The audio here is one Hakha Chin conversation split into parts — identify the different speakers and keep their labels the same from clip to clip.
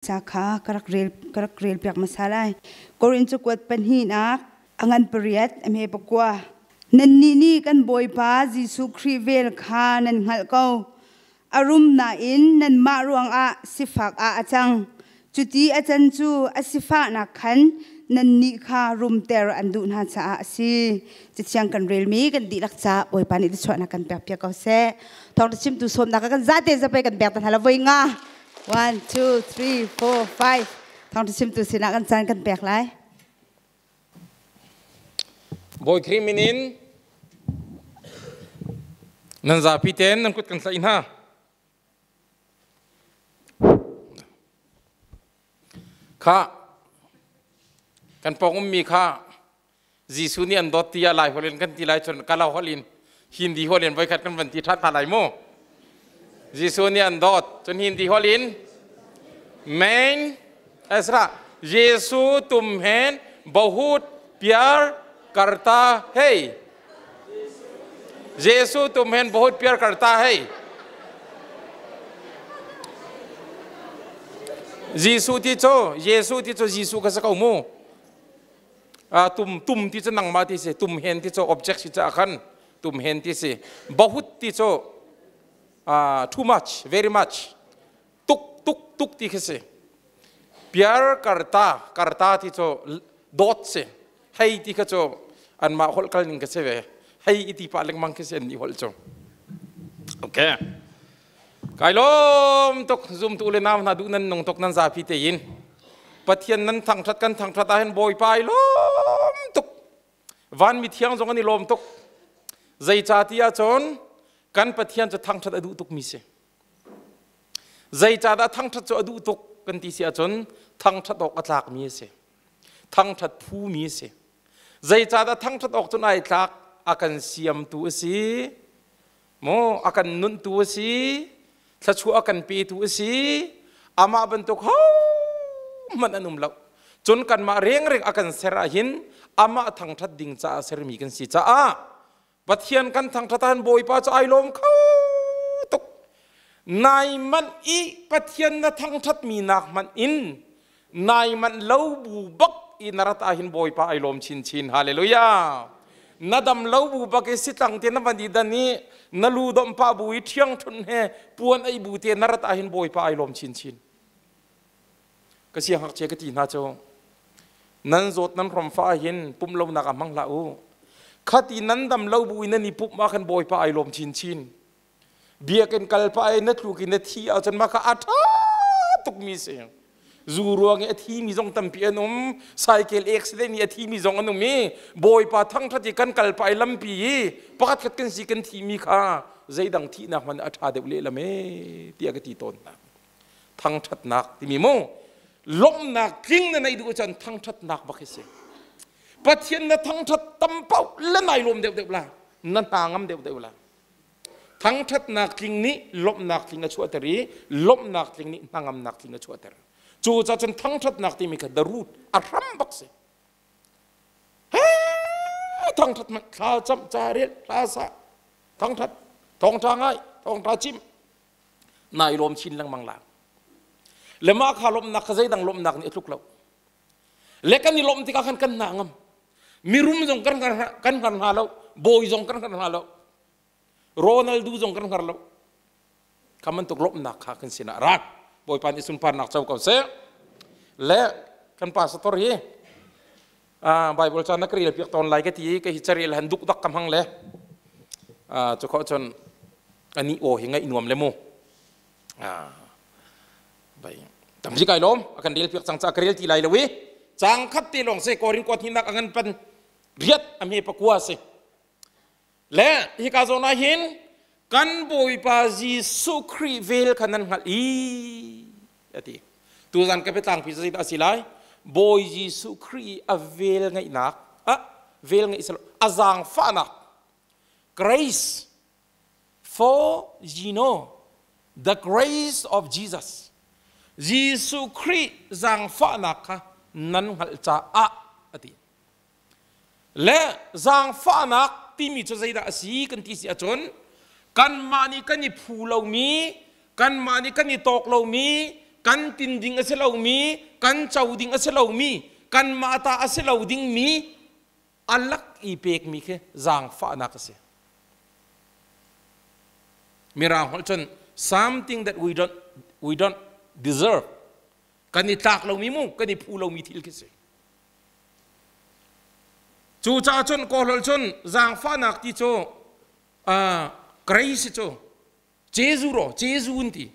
Speaker 1: Ca kha ka rak rel ka rak rel piak hmasa lai. Korin cakuat pahnihnak a ngan pariat a hme pakua. Nannih nih kan Bawipa Jesuh Khrih vel kha nan hngalh ko. A rum nain nanmah ruangah sifak ah a cang. Cuti a can cu a sifahnak khan nannih kha rumter an duh hna caah a si. Cathiang kan relmi kan dihlak ca Bawipa nih thluachuahnak kan pek piak ko seh. Thawngṭha chimtu sawmnak ah kan zate zapei kan pek ta hna la voi nga. 1, 2, 3, 4, 5. Thawngṭha chimtu sinah kan caan kan pek lai.
Speaker 2: Bawi Khrih min in nan zapi ten nan kut kan tlaih hna. Kha kan pawng ummi kha Jesuh nih an dawt tiah Lai holh in kan ti lai cun Kala holh in Hindi holh in voikhat kan van ti ṭhan hna lai mu. Jesuh nih an dawt cun Hindi holh in Main Ezra Jesuh tumhen bahut pyar karta hei Jesuh tumhen bahut pyar karta hei Jesuh ti cu Jesuh ti cu Jesuh ka sa ko mu tum tum ti cu nangmah ti si tum hen ti cu object si caah khan tum hen ti si bahut ti cu too much very much tuk tuk tuk ti khi si piar karta karta ti cu dawt si hei ti kha cu anmah holh kal ning ka si ve hei iti pah lengmang khi si an nih holh cu okay Kai lawm tuk zumtu le nau hna duh nan nung tuk nan zapi tein Pathian nan thangthat kan thangthat ahhin Bawipa ai lawm tuk van mi thiang zong an i lawm tuk zeicah ti ahcun kan Pathian cu thangthat a duh tuk mi si zeicahdah thangthat cu a duh tuk kan ti si ahcun thangthat awk a tlak mi a si thangthat phu mi a si zeicahdah thangthat awk cun ai tlak a kan siamtu a si Maw a kan nunhtu a si, thluachuah a kan petu a si, amah bantuk hohmanh an um lo. Cun kanmah rengreng a kan ser ahhin amah thangṭhat ding caah sermi kan si caah Pathian kan thangṭhat ahhin Bawipa cu ai lawm kho tuk. Nai manh i Pathian na thangṭhatmi nak hmanh in nai manh lo bu bak i na rat ahhin Bawipa ai lawm chinchin. Hallelujah. Na dam lo bu bak i sitlang te na van i dan i na lu domh pah bu i ṭhiang ṭhunh he puan ei bu te na rat ahhin Bawipa ai lawm chinchin. Ka siangngakchia ka ti hna cu nan zawt nan hrom fa ahhin pumh lonak ah hmang hlah u. Khati nan dam lo bu i nan i pumh ah khan Bawipa ai lawm chinchin. Biakinn kal pah i na tluk i na thi ahcun mah kha a ṭha tukmi si. Zu ruang i a thimi zong tampi an um, cycle accident i a thimi zong an um i Bawipa thangṭhat i kan kal pah i lampi i pakhat khat kan si kan thimi kha zeidang thihnak hmanh a ṭha deuh lehlam ee tiah ka ti tawn hna. Thangṭhatnak timi mu lawmhnak tling na neih duh ahcun thangṭhatnak bak hi si. Pathian na thangṭhat tam paoh le nai lawm deuhdeuh la, na hna ngam deuhdeuh la. Thangṭhatnak tling nih lawmhnak tling a chuahter i lawmhnak tling nih hnangamnak tling a chuahter. Cu ca cun thangṭhatnak timi kha the root a hram bak si. He thangṭhat hmanh thla cam ca rel hla sa thangṭhat thawngṭha ngai thawngṭha chim nai lawm chin lengmang la. Le mah kha lawmhnak kha zeidang lawmhnak nih a tluk lo. Le kan i lawmh tikah khan kan hna ngam. Mirum zong kan kan hngar hna lo, bawi zong kan hngar hna lo. Ronaldo zong kan hngar lo. Kha bantuk lawmhnak kha kan sinah rat. Bawipa nih sunparnak co ko seh. Le kan pastor hi Bible ca na ka rel piak tawn lai ka ti ka hi carel han duk dak ka hmang le cu kho cun ani aw hi ngaih nuam le mu bai tampi kai lawm a kan rel piak cang ca ka rel ti lai lo i cang khat te lawng se korin kuat hinak a ngan pan riat a me pakua si Le hika zawn ah hin kan Bawipa Jesuh Khrih vel kha nan hngalh i a ti. Tuzan ka biatlangpi cu zeidah a si lai? Bawi Jesuh Khrih i a vel ngeihnak, a vel ngeih silo, a zaangfahnak, grace for you know the grace of Jesus. Jesuh Khrih zaangfahnak kha nan hngalh caah a ti. Le zaangfahnak timi cu zeidah a si kan ti si ahcun kanmah nih kan i phu lomi, kanmah nih kan i tawk lomi, kan tin ding a si lomi, kan co ding a si lomi, kanmah ta a si lo dingmi a lak i pekmi khi zaangfahnak a si. Mirang holh cun something that we don't deserve, kan i tlak lomi mu, kan i phu lomi thil khi si. Cu caah cun Kawl cun zaangfahnak ti cu grace cu Jesu ro Jesu an ti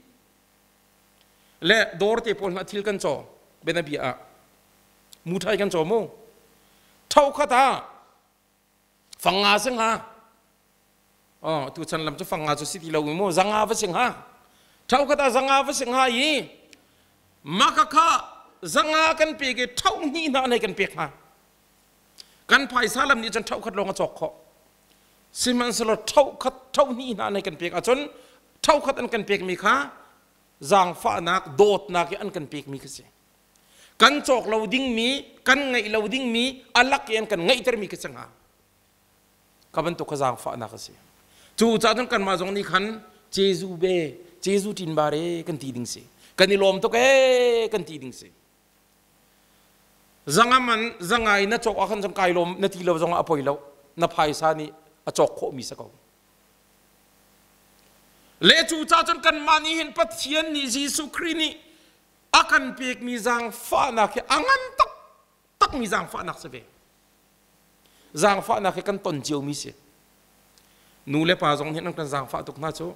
Speaker 2: le dawr te pawl hna thil kan caw, bianabia ah muthai kan caw mu, tho khat ah fanga sing ha, oh tu chan lam cu fanga cu si ti lo mu, zanga va sing ha, tho khat ah zanga va sing ha i maka kha zanga kan pek i tho hnih hna nei kan pek hna. Kan phaisa lam nih cun tho khat lawng a cawk khawh, sihmanhsehlaw tho khat tho hnih hna nei kan pek ahcun tho khat an kan pekmi kha zaangfahnak, dawtnak i an kan pekmi kha si. Kan cawk lo dingmi, kan ngeih lo dingmi a lak i an kan ngeihtermi khi si hnga. Ka bantuk kha zaangfahnak a si. Cu caah cun kanmah zong nih khan Jesu be Jesu ṭin bare kan ti ding si, kan i lawm tuk ee kan ti ding si. Zanga man zangai na cawk ah khan cun kai lawm na ti lo zongah a poi lo, na phaisa nih a cawk khawhmi si ko. Le cu ca cun kanmah nih hin Pathian nih, Jesuh Khrih nih a kan pekmi zaangfahnak hi a ngan taktakmi zaangfahnak si ve. Zaangfahnak hi kan ton ciomi si. Nu le pa zong nih an kan zaangfah tuk hna cu.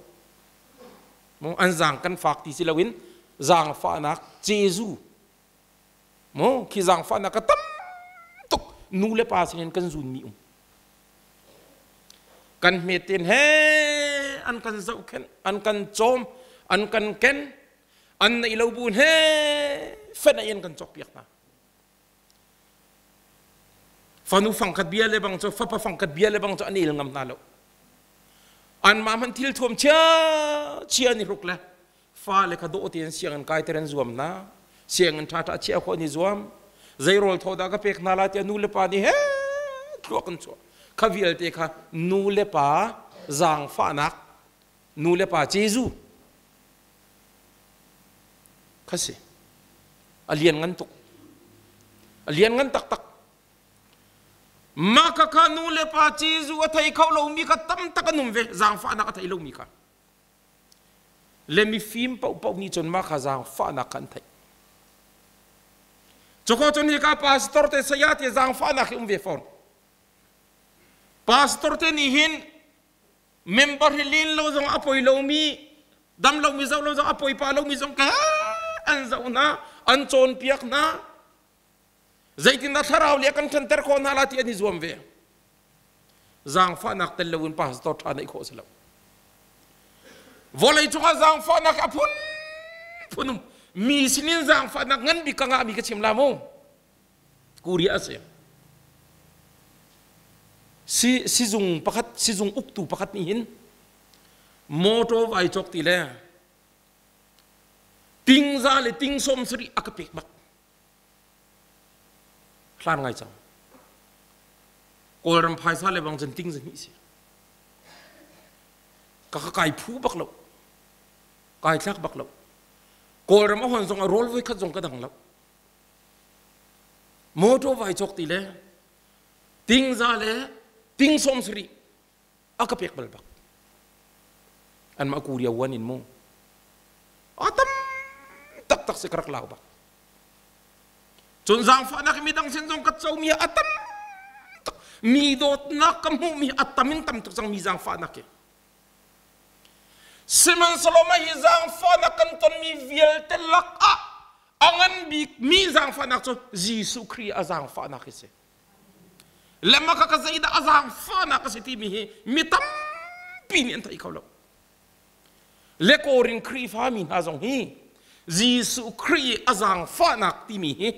Speaker 2: Mu an zaang kan fak ti si loin zaangfahnak Jesu mu khi zaangfahnak ka tam tuk nu le pa sinin kan zunmi um. Kan hmetin he an kan zohkhenh, an kan cawm, an kan ken, an neih lo bu he fen in kan cawkpiak hna. Fanu fangkhat bia le bang cu, fapa fangkhat bia le bang cu an el ngam hna lo. Anmah hmanh thil thuam chia chia an i hruk le fale kha dawh tein sianginn kaiter an zuam hna. Sianginn ṭhaṭha chia khawh an i zuam. Zei rawl thaw dah ka pek hna lai tiah nu le pa nih he thluak an chuah. Kha vialte kha nu le pa zaangfahnak, nu le pa Jesuh kha si. A lian ngan tuk, a lian ngan taktak. Mah kha kha nu le pa Jesuh a thei kho lomi kha tam tak an um ve, zaangfahnak a thei lomi kha. Le mifim paohpaoh nih cun mah kha zaangfahnak kha an theih. Cuko cun hika pastor te, saya te zaangfahnak hi um ve fawn. Pastor te nih hin member hi len lo zong a poi lomi, dam lomi zoh lo zong a poi pa lomi zong ka an zoh hna, an cawnpiak hna, zeitindah thlarau le kan ṭhanter khawh hna la ti an i zuam ve. Zaangfahnak tel loin pastor ṭha neih khawh si lo. Vawlei cungah zaangfahnak a phun phun um. Mi sinin zaangfahnak ngan bik ka ngahmi ka chim la mu. Korea a si. Si sizung pakhat, sizung uktu pakhat nih hin motor vai cawk ti le tingza le ting 70 a ka pek bak. Hlan ngai cang. Kawlram phaisa le bang cun ting 200 si. Ka ka kai phu bak lo. Kai thlak bak lo. Kawlram a hon zong a rawl voi khat zong ka dang lo. Motor vai cawk ti le tingza le ting 70 a ka pek bal bak. Anmah Korea wan in mu. A tam taktak si ka rak lau bak. Cun zaangfahnak midang sin zong ka comi a tam tuk. Mi dawtnak ka hmuhmi a tam in tam tuk cang mi zaangfahnak hi. Sihmanhsehlaw mah hi zaangfahnak kan tonmi vialte lakah a ngan bikmi zaangfahnak cu Jesuh Khrih a zaangfahnak hi si. Le mah kha ka zeidah a zaangfahnak a si timi hi mi tampi nih an thei kho lo. Le Korin Khrihfa mi hna zong hi Jesuh Khrih i a zaangfahnak timi hi,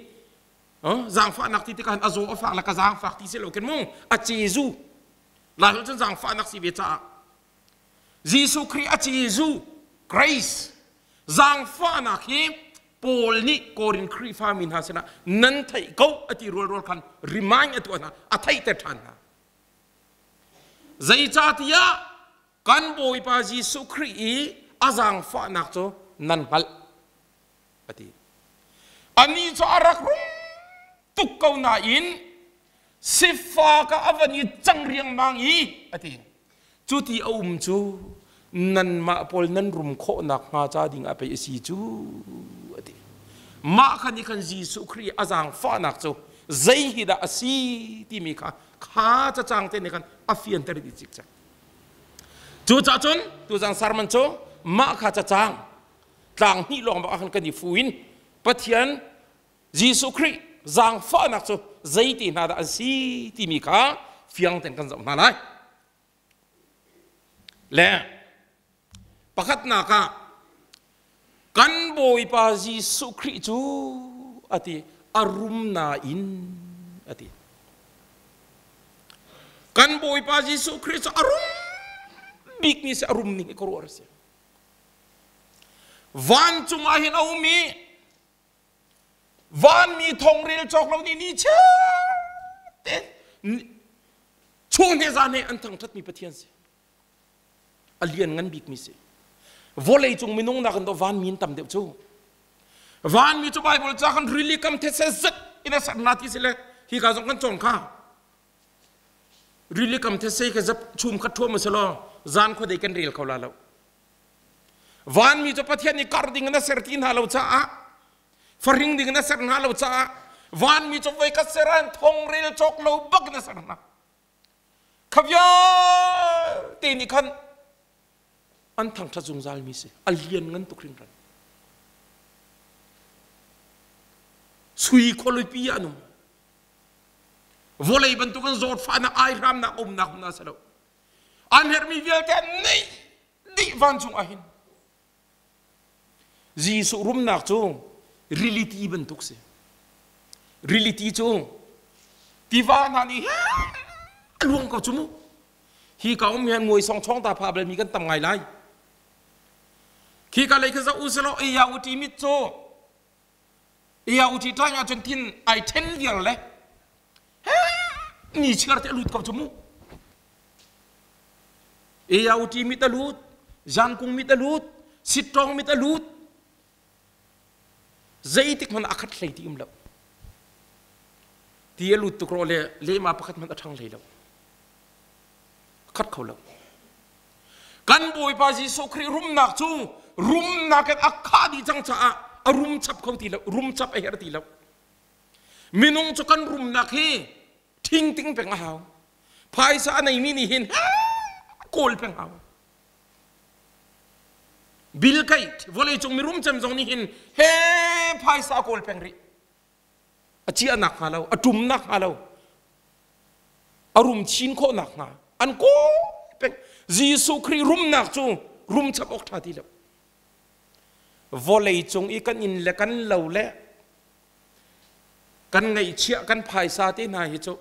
Speaker 2: zaangfahnak ti tikah a zaw a fak le ka zaangfak ti si lo khin mu, a Jesuh lai cun zaangfahnak si ve caah Jesuh Khrih a Jesuh grace zaangfahnak hi Paul nih Korin Khrihfa mi hna sinah nan theih ko a ti rualrual khan remind a tuah hna, a theihter ṭhan hna. Zeicahtiah kan Bawipa Jesuh Khrih i a zaangfahnak cu nan hngalh. a ti. Anih cu a rak rum tuk ko nain sifak ah a van i cang riangmang i a ti. Cu ti a um cu nanmah pawl nan rum khawhnak hnga ca ding ah pei a si cu a ti. Mah kha nih khan Jesuh Khrih a zaangfahnak cu zei hi dah a si timi kha kha cacang te nih khan a fianter dih cikcek. Cucaah cun tuzang sermon cu mah kha cacang tlang hnih lawng bak ah khan kan i fu in Pathian Jesuh Khrih zaangfahnak cu zeiti hna dah an si timi kha fiang tein kan zoh hna lai. Le pakhatnak ah kan Bawipa Jesuh Khrih cu a ti a rum nain a ti. Kan Bawipa Jesuh Khrih cu a rum bikmi si a rum ning i ka ruah a si. Vancung ah hin a um i vanmi thong rel cawk lo nih ni te chung he zan he an thangṭhatmi Pathian si. A lian ngan bikmi si. Vawlei cung minung nakin do vanmi an tam deuh cu. Vanmi cu Bible ca kan rili kam thetse zet in a ser na ti si le hi ka zong kan cawng kha. Rili kam thetse ka zap chum kha thuam a law zan khuadei kan rel kho la lo. Vanmi cu Pathian nih kar ding in a ser ti hna lo caah fahring ding in a ser hna lo caah vanmi cu voi khat ser an thong rel cawk lo bak in a ser hna. Kha vialte nih khan an thangṭhat zungzalmi si. A lian ngan tuk hringhran. Sui khualipi ah an um. Vawlei bantukin zawtfahnak aihramnak umnak hmun ah si lo. An herhmi vialte an neih dih vancung ah hin. Jesuh rumnak cu rili ti bantuk si. Rili ti cu tiva hna nih a luang ko cu mu. Hi ka um hian muai song chong ta pha balmi kan tam ngai lai. Khi ka lei kha zoh u selaw ei ya u ti mit cu Ia uti ṭang ahcun thin ai ṭhen viar le ni chiar te a lut ko cu mu. Ia uti mit a lut, zangkung mit a lut, sittawng mit a lut. Zeitik hmanh a khat hlei ti um lo. Ti a lut tuk rawh le lehma pakhat hmanh a ṭhang hlei lo. Khat kho lo. Kan Bawipa Jesuh Khrih rumnak cu rumnak in a khah dih cang caah a rum chap kho ti lo, rum chap a herh ti lo. Minung cu kan rumnak hi ṭhingting peng a hau. Phaisa a neimi nih hin kawl peng hau. Bill Gates vawleicung mirum cem zong nih hin he phaisa a kawl peng rih. A ciahnak hnga lo, a ṭumnak hnga lo, a rum chin khawh nakhnga an kawl peng. Jesuh Khrih rumnak cu rum chap awk ṭha ti lo. Vawlei cung i kan inn le kan lo le kan ngaihchiah kan phaisa te hna hi cu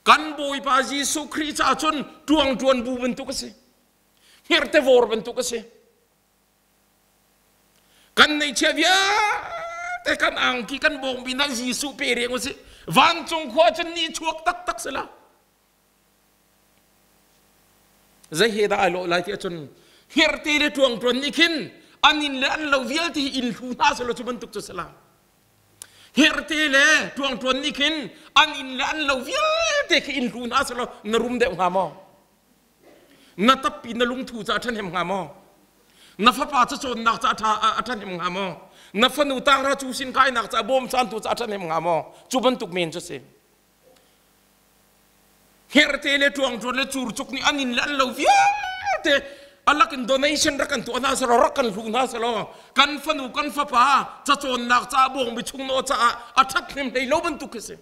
Speaker 2: kan Bawipa Jesuh Khrih caah cun ṭuangṭuan bu bantuk a si. Hngirte vor bantuk a si. Kan neihchiah vialte kan angki kan bawngbi hna Jesuh pe riang usih. Vancung khua cun ni chuak taktak si la. Zei he dah ai lawh lai ti ahcun hngirte le ṭuangṭuan nih khin an inn le an lo vialte hi inn hlu hna selaw cu bantuk cu si la. Hngirte le ṭuangṭuan nih khin an inn le an lo vialte khi inn hlu hna selaw na rum deuh hnga maw? Na tappi na lungthu ca a ṭhahnem hnga maw? Na fapa cacawnnak ca a ṭhahnem hnga maw? Na fanu tangra cu sin kainak ca bawmchantu ca a ṭhahnem hnga maw? Cu bantuk men cu si. Herte le ṭuangṭuan le curcuk nih an inn le an lo vialte alak in donation rak kan tuah hna selaw rak kan hlu hna selaw kan fanu kan fapa cacawnnak caah bawngbi chungnaw caah a ṭhathnem hlei lo bantuk khi si.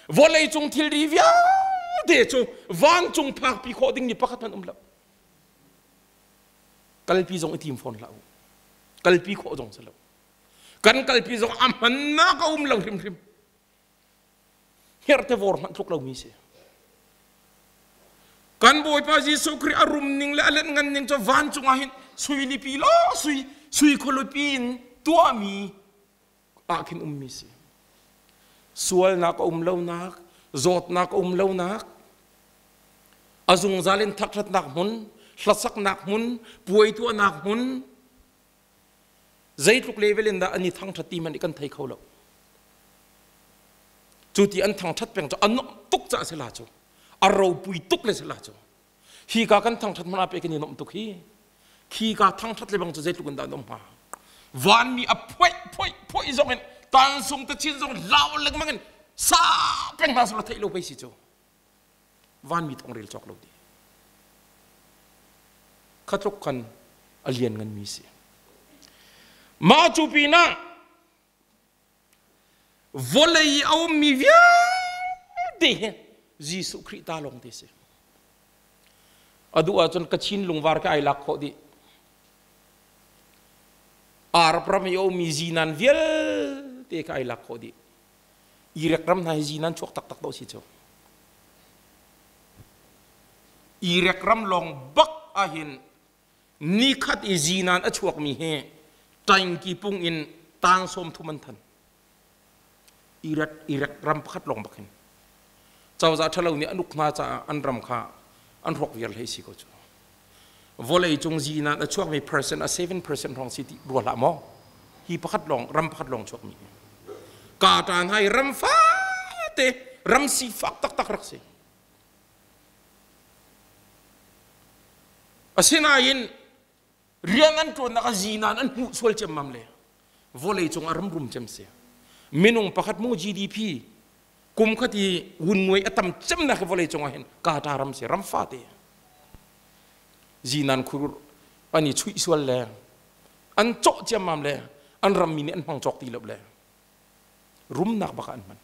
Speaker 2: Vawleicung thilri vialte cu vancung phakpi khawh dingmi pakhat hmanh um lo. Kalpi zong i tim fawn hlah u. Kalpi khawh zong si lo. Kan kalpi zong a hmannak a um lo hrimhrim. Hngerhte vor hmanh tluk lomi si. Kan Bawipa Jesuh Khrih a rum ning le a let ngan ning cu vancung ah hin sui lipi law sui sui khualipi in tuahmi ah khin ummi si. Sualnak a um lonak, zawtnak a um lonak, a zungzal in thakṭhatnak hmun, hlasaknak hmun, puai tuahnak hmun, Zeitluk level in dah an i thangṭhat ti hmanh kan thei kho lo. Cu ti an thangṭhat peng cu a nuamh tuk caah si la cu. A ropui tuk le si la cu. Hi ka kan thangṭhat hmanh ah pe kan i nuamh tuk hi. Khi ka thangṭhat le bang cu zeitluk in dah an um hnga. Vanmi a phoih phoih phoih zong in tansung te chin zong lau lengmang in sa peng hna sala theih lo pei si cu. Vanmi thong rel cawk lo ti. Kha tluk khan a lian nganmi si. Mah cu pinah vawlei i a ummi vialte hi Jesuh Khrih ta lawng te si. A duh ahcun Kachin lungvar khi ai lak khawh dih. Arab ram i a ummi zinan vialte kha ai lak khawh dih. Iraq ram hna hi zinan chuak taktak dawh si cu. Iraq ram lawng bak ahhin nikhat i zinan a chuakmi hi ṭaingki pung in tang sawm thum an than. Iraq, Iraq ram pakhat lawng bak hin. Cozah ṭhalo nih an uk hna caah an ram kha an hrawk viar hlei si ko cu. Vawlei cung zinan a chuakmi percent a 7% hrawng si ti rua hlah maw? Hi pakhat lawng ram pakhat lawng chuakmi. Ka ṭan hai ram fate ram sifak taktak rak si. Asinain rian an ṭuannak a zinan an hmuh sual ciammam le vawlei cung ah ram rum cem si. Minung pakhat mu GDP kum khat i wunmuai a tam cemnak hi vawlei cung ah hin Qatar ram si ram fate. Zinan khur an i chuih sual le an cawh ciammam le an rammi nih an hmang cawk ti lo le rumnak bak ah an hman.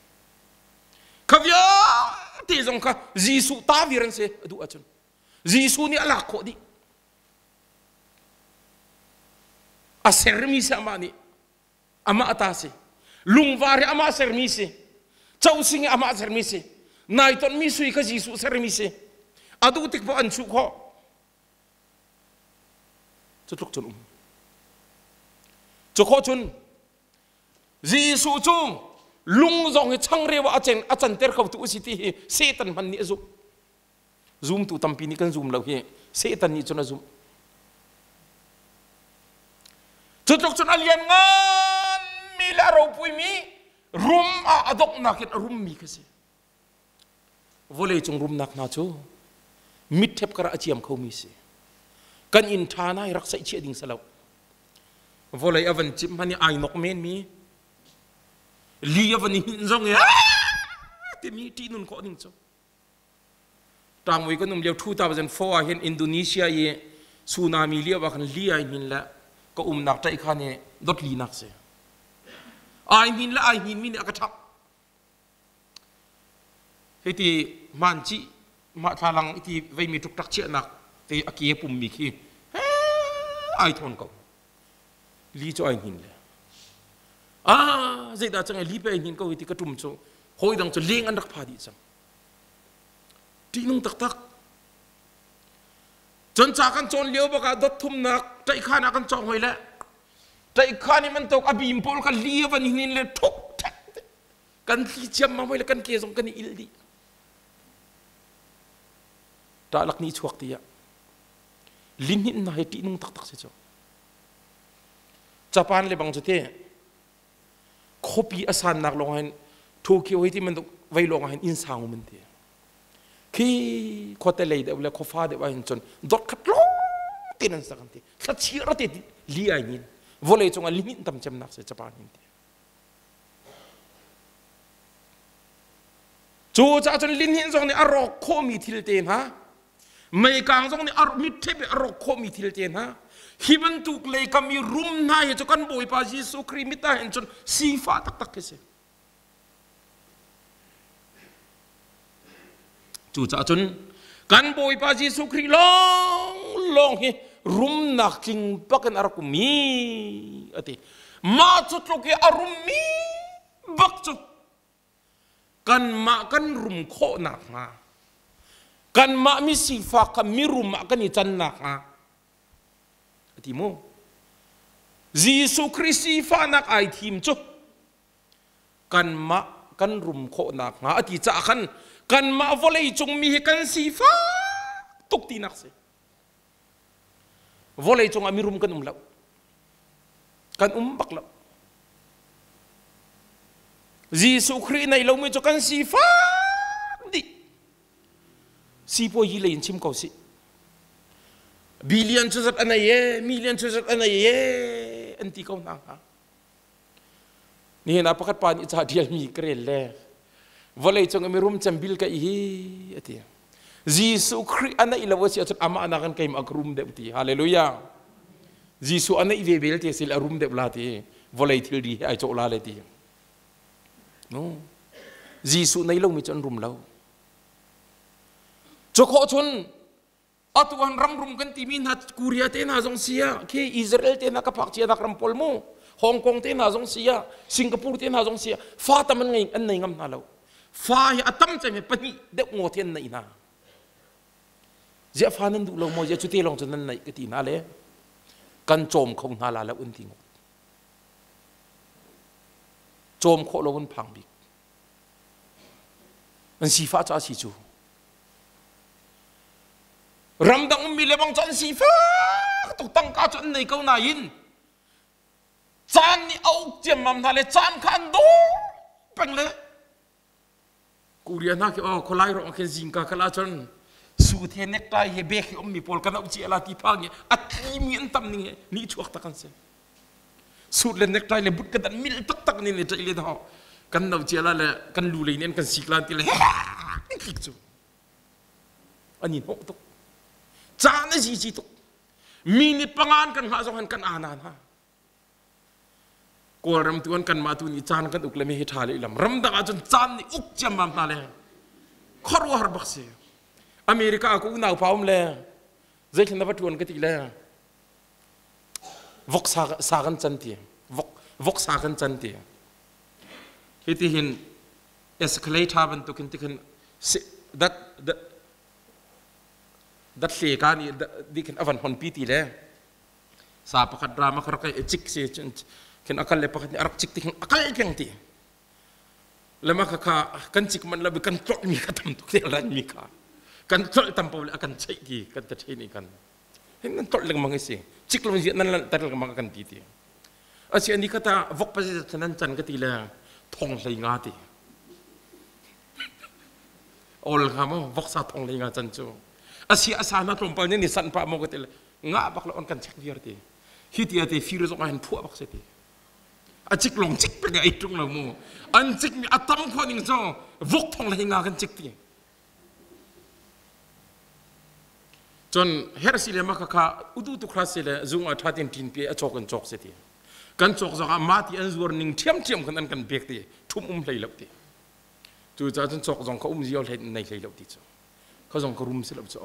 Speaker 2: Kha vialte zong kha Jesuh ta vir an si a duh ahcun. Jesuh nih a lak khawh dih. A sermi si amah nih. Amah ta si. Lungvar hi amah sermi si. Cosing hi amah sermi si. Nai tonmi sui kha Jesuh sermi si. A duh tik poh an chuh khawh. Cu tluk cun um. Cu khawh cun Jesuh cu lung zong hi changreu ah a cen a canter kho tu a si ti hi Satan hman nih a zumh. Zumtu tampi nih kan zum lo hi Satan nih cun a zumh. Cu tluk cun a lian nganmi le a ropuimi rum ah a donghnak in a rummi kha si. Vawlei cung rumnak hna cu mitṭhep kar ah a ciam khomi si. Kan inn ṭha nai rak saihchiah ding si lo. Vawlei a van cimh hmanh i ai nok menmi li a van i hnin zong i timi ṭihnun khawh ding cu. Ṭangmui kan um lio 2004 ah hin Indonesia i tsunami lio ah khan li ai hnin le ka umnak ṭaih khan i dot linak si. Ai hnin le ai hnin mi nih a ka ṭhak. Hiti hmaan cih mah thlalang iti veimi ṭukṭak chiahnak te a ke pummi khi ai thawn ko. Li cu ai hnin le. Ah, zeidah cang ai li pe ai hnin ko hiti ka ṭum cu hawi dang cu leng an rak pha dih cang. Ṭihnung taktak. Cun ca kan cawn lio bak ah dot thumnak ṭaihkhan ah kan cawng hoi le ṭaihkhan i man tok a bim pawl kha li a van hnin le ṭhuk ṭhek kan thli ciammam hoi le kan ke zong kan i il dih. Ṭah lak ni chuak ti ah lihninh hna hi ṭihnung taktak si cu. Japan le bang cu te khuapi a sannak lawng hin Tokyo hi ti bantuk vei lawng ah hin inn sang um an ti. Khi khuate lei deuh le khuafa deuh ah hin cun dot khat lawng tein an sak an ti. Thlachir te li ai nin. Vawlei cung ah lihninh tam cemnak si Japan hin ti. Cu caah cun lihninh zong nih a rawk khawhmi thil te hna meikang zong nih a mitthep i a rawk khawhmi thil te hna hi bantuk lei kam i rum hna hi cu kan Bawipa Jesuh Khrih mit ah hin cun sifah taktak khi si. Cucaah cun kan Bawipa Jesuh Khrih lawnglawng hi rumnak tling bak in a rak ummi a ti. Mah cu tluk i a rummi bak cu kanmah kan rum khawh nakhnga kanmah mi sifak kha mirum ah kan i can nakhnga a ti mu. Jesuh Khrih sifahnak ai thim cu kanmah kan rum khawh nakhnga a ti caah khan kanmah vawlei cung mi hi kan sifak tuk tinak si. Vawlei cungah mirum kan um lo. Kan um bak lo. Jesuh Khrih nei lomi cu kan sifak dih. Sipuayi lei in chim ko sih. Billion cu zat a nei e, million cu zat a nei e, an ti ko hna hnga. Nihin ah pakhat pa nih ca ṭialmi ka rel le vawlei cung i mirum cem bil ka i a ti. Jesuh Khrih a neih lo a si ahcun amah nakin keimah ka rum deuh ti. Hallelujah. Jesuh a neih ve belte si le a rum deuh la ti. Vawlei thilri he ai cawh la le ti. No. Jesuh nei lomi cu an rum lo. Cu khawh cun atu han ram rum kan timi hna Korea te hna zong sia khi Israel te hna ka phak cia nak ram pawl mu Hong Kong te hna zong sia Singapore te hna zong sia fa tam an ngei an nei ngam hna lo fa hi a tam cem pahnih deuh ngaw te an nei hna zia fa nan duh lo maw zia cu te lawng cu nan neih ka ti hna le kan cawm kho hna la lo un ti ngawt cawm khawh lo an phang bik an sifah ca si cu ramdang ummi le bang cu an sifak tuk tangka cu an nei ko nain caan nih a uk ciammam hna le caan kha an daw peng le Korea hna khi oh kholai ro khin zingka khala cun su the necktie he bek hi ummi pawl kan auh cia la ti phang i a tlimi an tam ning he ni chuak tak an si suit le necktie le but ka dan mil taktak ni ne ṭai le ho kan no cia la le kan lu lei nen kan sik lan ti le tlik cu ani hnawh tuk caan a zizi tuk minute pangan kan hngah zong han kan anan ha Kawlram tu an kanmah tu nih caan kan uk le mi hi ṭha lehlam ramdang ahcun caan nih uk ciammam hna le khuaruahhar bak si America ah ka unau pa um le zeithlan na va ṭuan ka ti le vok sa sa kan can ti vok vok sa kan can ti hiti hin escalator bantukin tikhin dat dat hle ka nih dikhin avan hon pi ti le sa pakhat drama kha rak i cik si khin akal le pakhat nih a rak cik ti khin akal keng ti lema kha kha kan cik man lo kan tlolh mi kha tam tuk te ran mi kha kan tlolh tam po le a kan cheih ti kan ta thein i kan hin nan tlolh lengmang i si cik lo in nan lanh ter lengmang kan ti ti asi ani kha ta vok pa si nan chan ka ti le thong hlei nga ti ol nga mo vok sa thong hlei nga chan cu asi asa na tlawmpal ni ni san pa mo ka ti le ngah bak lo on kan check viar ti hi ti ate fir zong ah hin phuah bak se ti a cik long cik peng ai tung lo mu an cik mi a tam kho ning cho vok thong le nga kan cik ti cun her si le ma kha kha udu tu khra si le zung a tha tin tin pe a chok an chok se ti kan chok zong ah ma ti an zuar ning thiam thiam kan an kan pek ti thum um hlei lo ti cu ca cun chok zong kha um zio hlei nei hlei lo ti cu kha zong ka rum si lo cu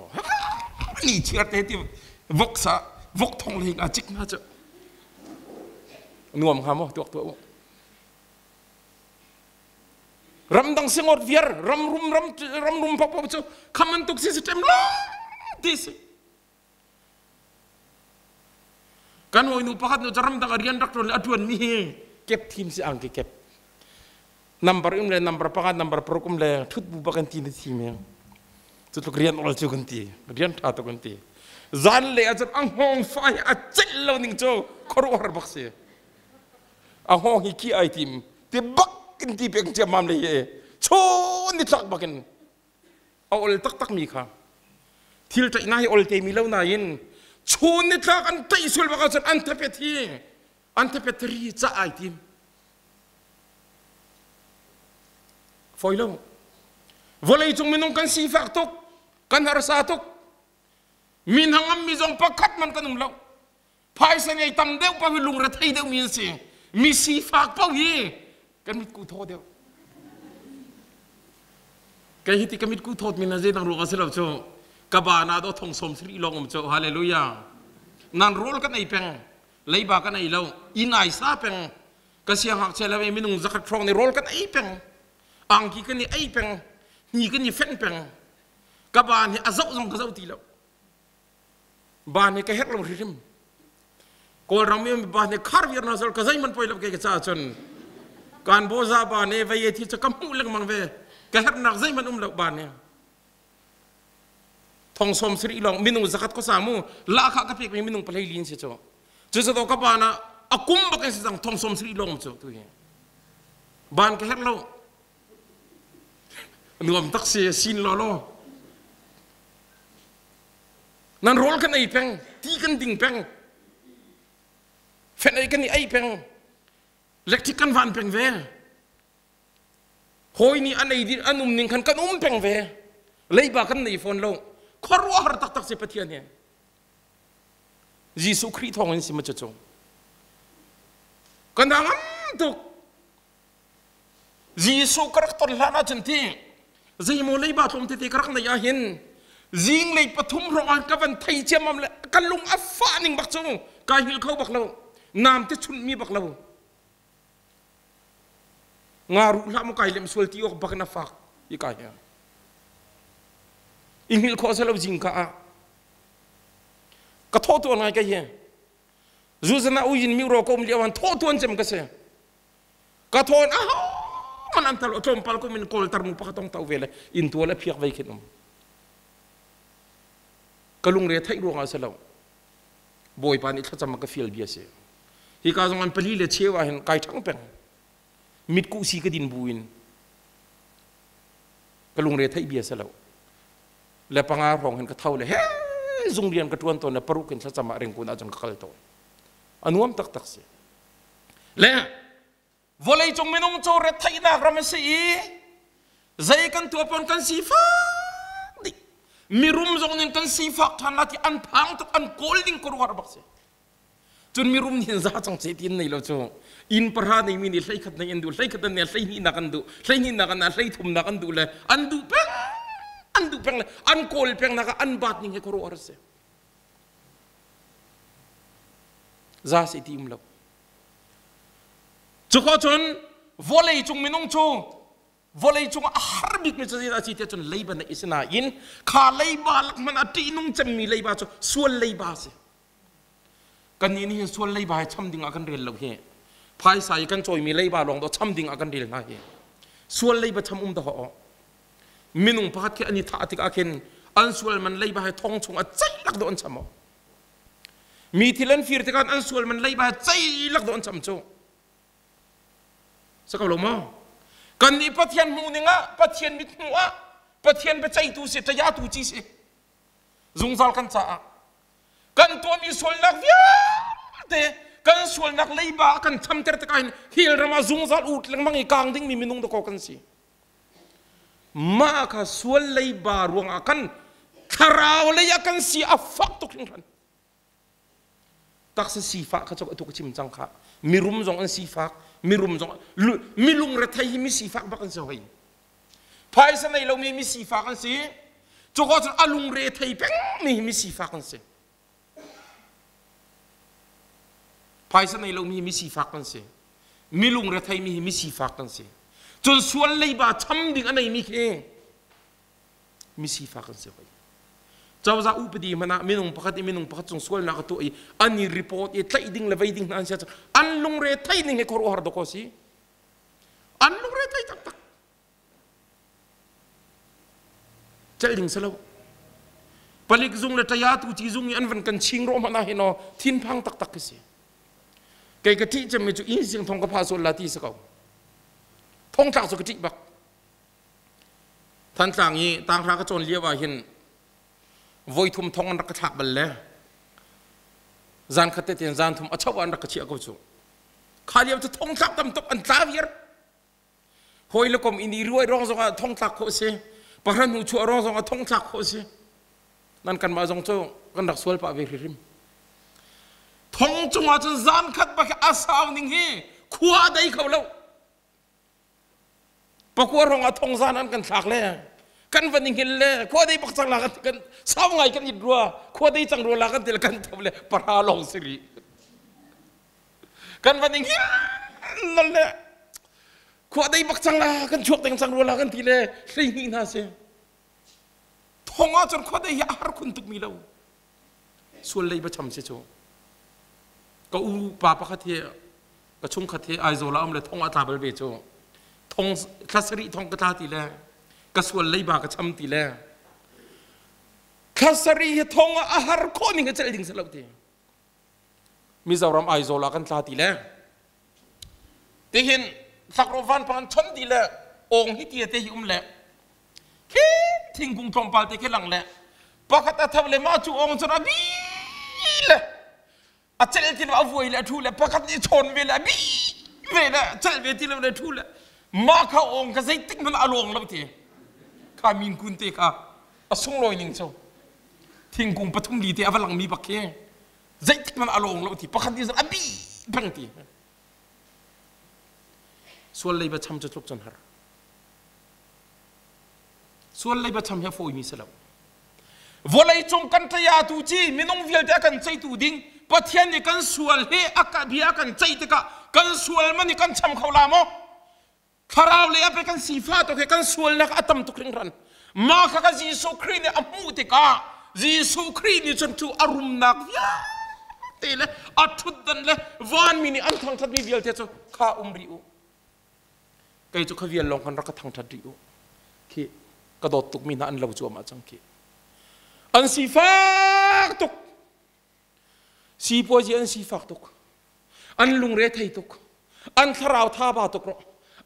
Speaker 2: ni chiar te ti vok sa vok thong le a cik na cu nuam hnga maw tuak tuah u ramdang singot viar ram rum ram ram rum pop cu khaman tuk si system lo ti si Kan hawinu pakhat nu cu ramdang a rian rak ṭuan le a ṭuanmi hi kep thim si angki kep. Number um le number pakhat number paruk um le ṭhut bu bak an ti na thim hi. Cu tluk rian ol cu kan ti. Rian ṭha tuk kan ti. Zan le ahcun a hngawng fa hi a celh lo ning cu khuaruahhar bak si. A hngawng hi ki ai tim. Ti bak in ti pek ciammam le hi. Chun ni tlak bak in a ol taktakmi kha thil ṭaihnak hi ol temi lo nain chun nitlak an ṭaih sual bak ahcun an thapet hi an thapet ri ca ai tim fawi lo vawlei cung minung kan sifak tuk kan harsa tuk min hangam mi zong pakhat man kan um lo phaisa ngei tam deuh pa hi lungrethei deuh mi an si mi sifak paoh hi kan mitku thaw deuh kei hi ti ka mitku thawt mi na zeidang ruang a si lo cu ka ba na do thong som sri lawng um cu hallelujah nan rawl kan ei peng leiba kan ei lo inn ai sa peng ka siang ngakchia le minung zakhat hrawng nih rawl kan ei peng angki kan i ei peng hni kan i fenh peng ka ba nih a zoh zong ka zoh ti lo Ba nih ka herh lo hrimhrim. Kawlram i ba nih khar viar na sol ka zeihmanh poi lo ke ka caah cun kan boza ba nih vei thi cu ka hmuh lengmang ve ka herhnak zeihmanh um lo ba nih thong som sari lawng minung zakhat khuasa mu lahkhah ka pek mi minung palei lin si cu cu cu ka pa na A kum bak in si cang thong 70 lawng cu tu hi. Ban ka herh lo. Nuam tak si sin law law. Nan rawl kan ei peng, ti kan ding peng. Fen ei kan i ei peng. Electric kan van peng ve. Hawi nih an ei din an um ning khan kan um peng ve. Leiba kan nei fawn lo. Khuaruahhar taktak si Pathian hi. Jesuh Khrih thawng in si ma cu. Kan ngam tuk. Jesuh ka rak ton hlan ahcun ti zeimaw leiba tlawm tete ka rak neih ahhin zinglei pathum hrawng ah ka van thei ciammam le ka lung a fah ning bak cu kai hngilh kho bak lo nam te chunh mi bak lo nga ruh hlah maw kai lem sual ti awk bak in a fak i kai he i hngilh khawh selo zing ka ah ka thawh tuan ngai ka hi zuzana uyin mi ro ko um lio an thawh tuan cem ka si ka thawn a man an tal tlawmpal kum in kawl tar mu pakhat ong to ve le in tual a phiak vei khin um ka lungre theih ruangah si lo bawipa nih thlacam ka fial bia si hi ka zong an pali le cheu ah hin kai ṭhang peng mitkuh si ka din bu in ka lungre theih bia si lo le panga hrawng hin ka tho le he zung rian ka ṭuan tawn le paruk in thlacam ah ringkun ah cun ka kal tawn a nuam taktak si Le vawleicung minung cu retheihnak ram a si i zei kan tuah pawn kan sifak dih. Mirum zong nih kan sifak ṭhan la ti an phang tuk an kawl ding khuaruahhar bak si. Cun mirum nih za cang ce ti an nei lo cu. Inn pahra neimi nih 11 nei an duh, 11 an nei 12 nak an duh, 12 nak an 13 nak an duh le an duh peng an duh peng le an kawl peng nak ah an baat ning he khuaruahhar a si. Za si ti um lo. Cuko cun vawlei cung minung cu vawlei cung a har bikmi cu zeidah a si tiah cun leiba na i si nain kha leiba lak hmanh ah ṭihnung cemmi leiba cu sual leiba a si. Kannih nih hin sual leiba hi cham ding ah kan rel lo hi. Phaisa i kan cawimi leiba lawng dawh cham ding ah kan rel hna hi. Sual leiba cham um dawh Minung pakhat khi an i thah tikah khin an sual man leiba hi thong chung a ceih lak dawh an cham awk. Mi thil an fir tikah an sual man leiba ceilak dawh an cham cu. Sa ko lo maw? Kan nih Pathian hmuh ning ah, Pathian mit hmuh ah, Pathian biaceihtu si, ṭayatu ci si. Zungzal kan caah kan tuahmi sualnak vialte kan sualnak leiba kan chamter tikah hin hell ram ah zungzal ut lengmang i kang dingmi minung dakaw kan si. Mah kha sual leiba ruangah kan thlarau lei ah kan si a fak tuk hringhran. Taksa sifah kha cu atu ka chim cang kha. Mirum zong an sifak, mirum zong milung rethei hi mi sifak bak an si hoi. Phaisa nei lomi mi sifak an si. Cu ko cun a lungre thei peng mi hi mi sifak an si. Phaisa nei lomi hi mi sifak kan si. Mi lungrethei mi hi mi sifak kan si. Cun sual leiba cham ding a neimi khi mi sifak kan si hoi. Cozah upadi hmanh ah minung pakhat i minung pakhat cung sualnak a tuah i an i report i tlaih ding le vei ding hna an si an lungre thei ning hi khuaruahhar dawk si. An lungre thei taktak. Celh ding si lo. Palik zung le ṭaya tu ci zung i an van kan ching rawh hmanh ah hin aw thinphang taktak khi si. Kei ka ṭih cemmi cu inn sing thong ka pha sual la ti si ko. Thongtlak cu ka ṭih bak. Thantlang i tanghra ka cawn lio ah hin voithum thong an rak ka thlak bal le zan khat te ten zan thum a cho an rak ka chiah ko cu. Kha lio cu thongtlak tam tuk an tla viar. Hawi le kom in i ruai rong zongah thongtlak khawh si. Pahra hnu chuah rong zongah thongtlak khawh si. Nan kanmah zong cu kan rak sual pah ve hrimhrim. Thong cungah cun zan khat bak a sau ning hi khua a dei kho lo. Pakua rong ah thong zan an kan thlak le kan van i hngil le khua dei bak cang la kan kan sau ngai kan it rua khua dei cang rua la kan til kan tho le pahra long si rih. Kan van i hngil nol le khua dei bak cang la kan chuak deng cang rua la kan ti le 12 hna si. Thong ah cun khua dei hi a har khun tuk mi lo. Sual lei bacham si cu. Ka u pa pakhat hi ka chungkhat hi Aizawl ah um le thong ah tla bal ve cu. Thong thla sarih thong ka tla ti le ka sual leiba ka cham ti le thla sarih hi thong ah a har khawh ning hi celh ding si lo ti. Mizoram Aizawl ah kan tla ti le tihin tlakrawh vanpang an chon ti le awng hi tia te hi um le khi thingkung tlawmpal te khi lang le pakhat a tho le mah cu awng cun a bi le a celh ti lo a vuai le a thu le pakhat nih chawn ve le a bi ve le celh ve ti lo le thu le mah kha awng kha zeitik hmanh a lawng lo ti kha min kun te kha a sunglawi ning cu thingkung pathum li te a va langmi bak khi zeitik hmanh a lawng lo ti pakhat nih a bi peng ti sual leiba cham cu tluk cun har sual leiba cham hi a fawimi si lo vawlei cung kan ṭaya tu ci minung vialte a kan ceitu ding Pathian nih kan sual he a ka bia a kan ceih tikah kan sual man i kan cham kho la maw thlarau le ape kan sifa tuk he kan sualnak a tam tuk hringhran mah kha ka Jesuh Khrih nih a hmuh tikah Jesuh Khrih nih cun cu a rumnak vialte le a ṭhutdan le vanmi nih an thangṭhatmi vialte cu kha um rih u kei cu kha vial lawng khan rak ka thangṭhat rih u khi ka dawt tukmi hna an lo cuahmah cang khi an sifak tuk sipuazi an sifak tuk an lungre thei tuk an thlarau tha ba tuk ro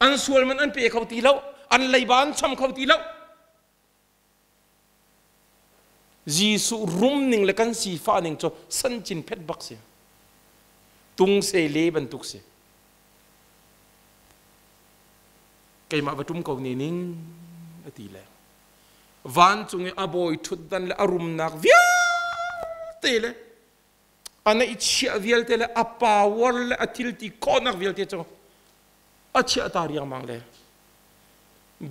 Speaker 2: an sual man an pe kho ti lo an leiba an cham kho ti lo Jesuh rum ning le kan sifah ning cu sancin phet bak si tung se le bantuk si keimah va tum ko ne ning ati le vancung i a bawi ṭhutdan le a rumnak vialte le a neihchiah vialte le a power le a thilti khawhnak vialte cu a chiah ta riangmang le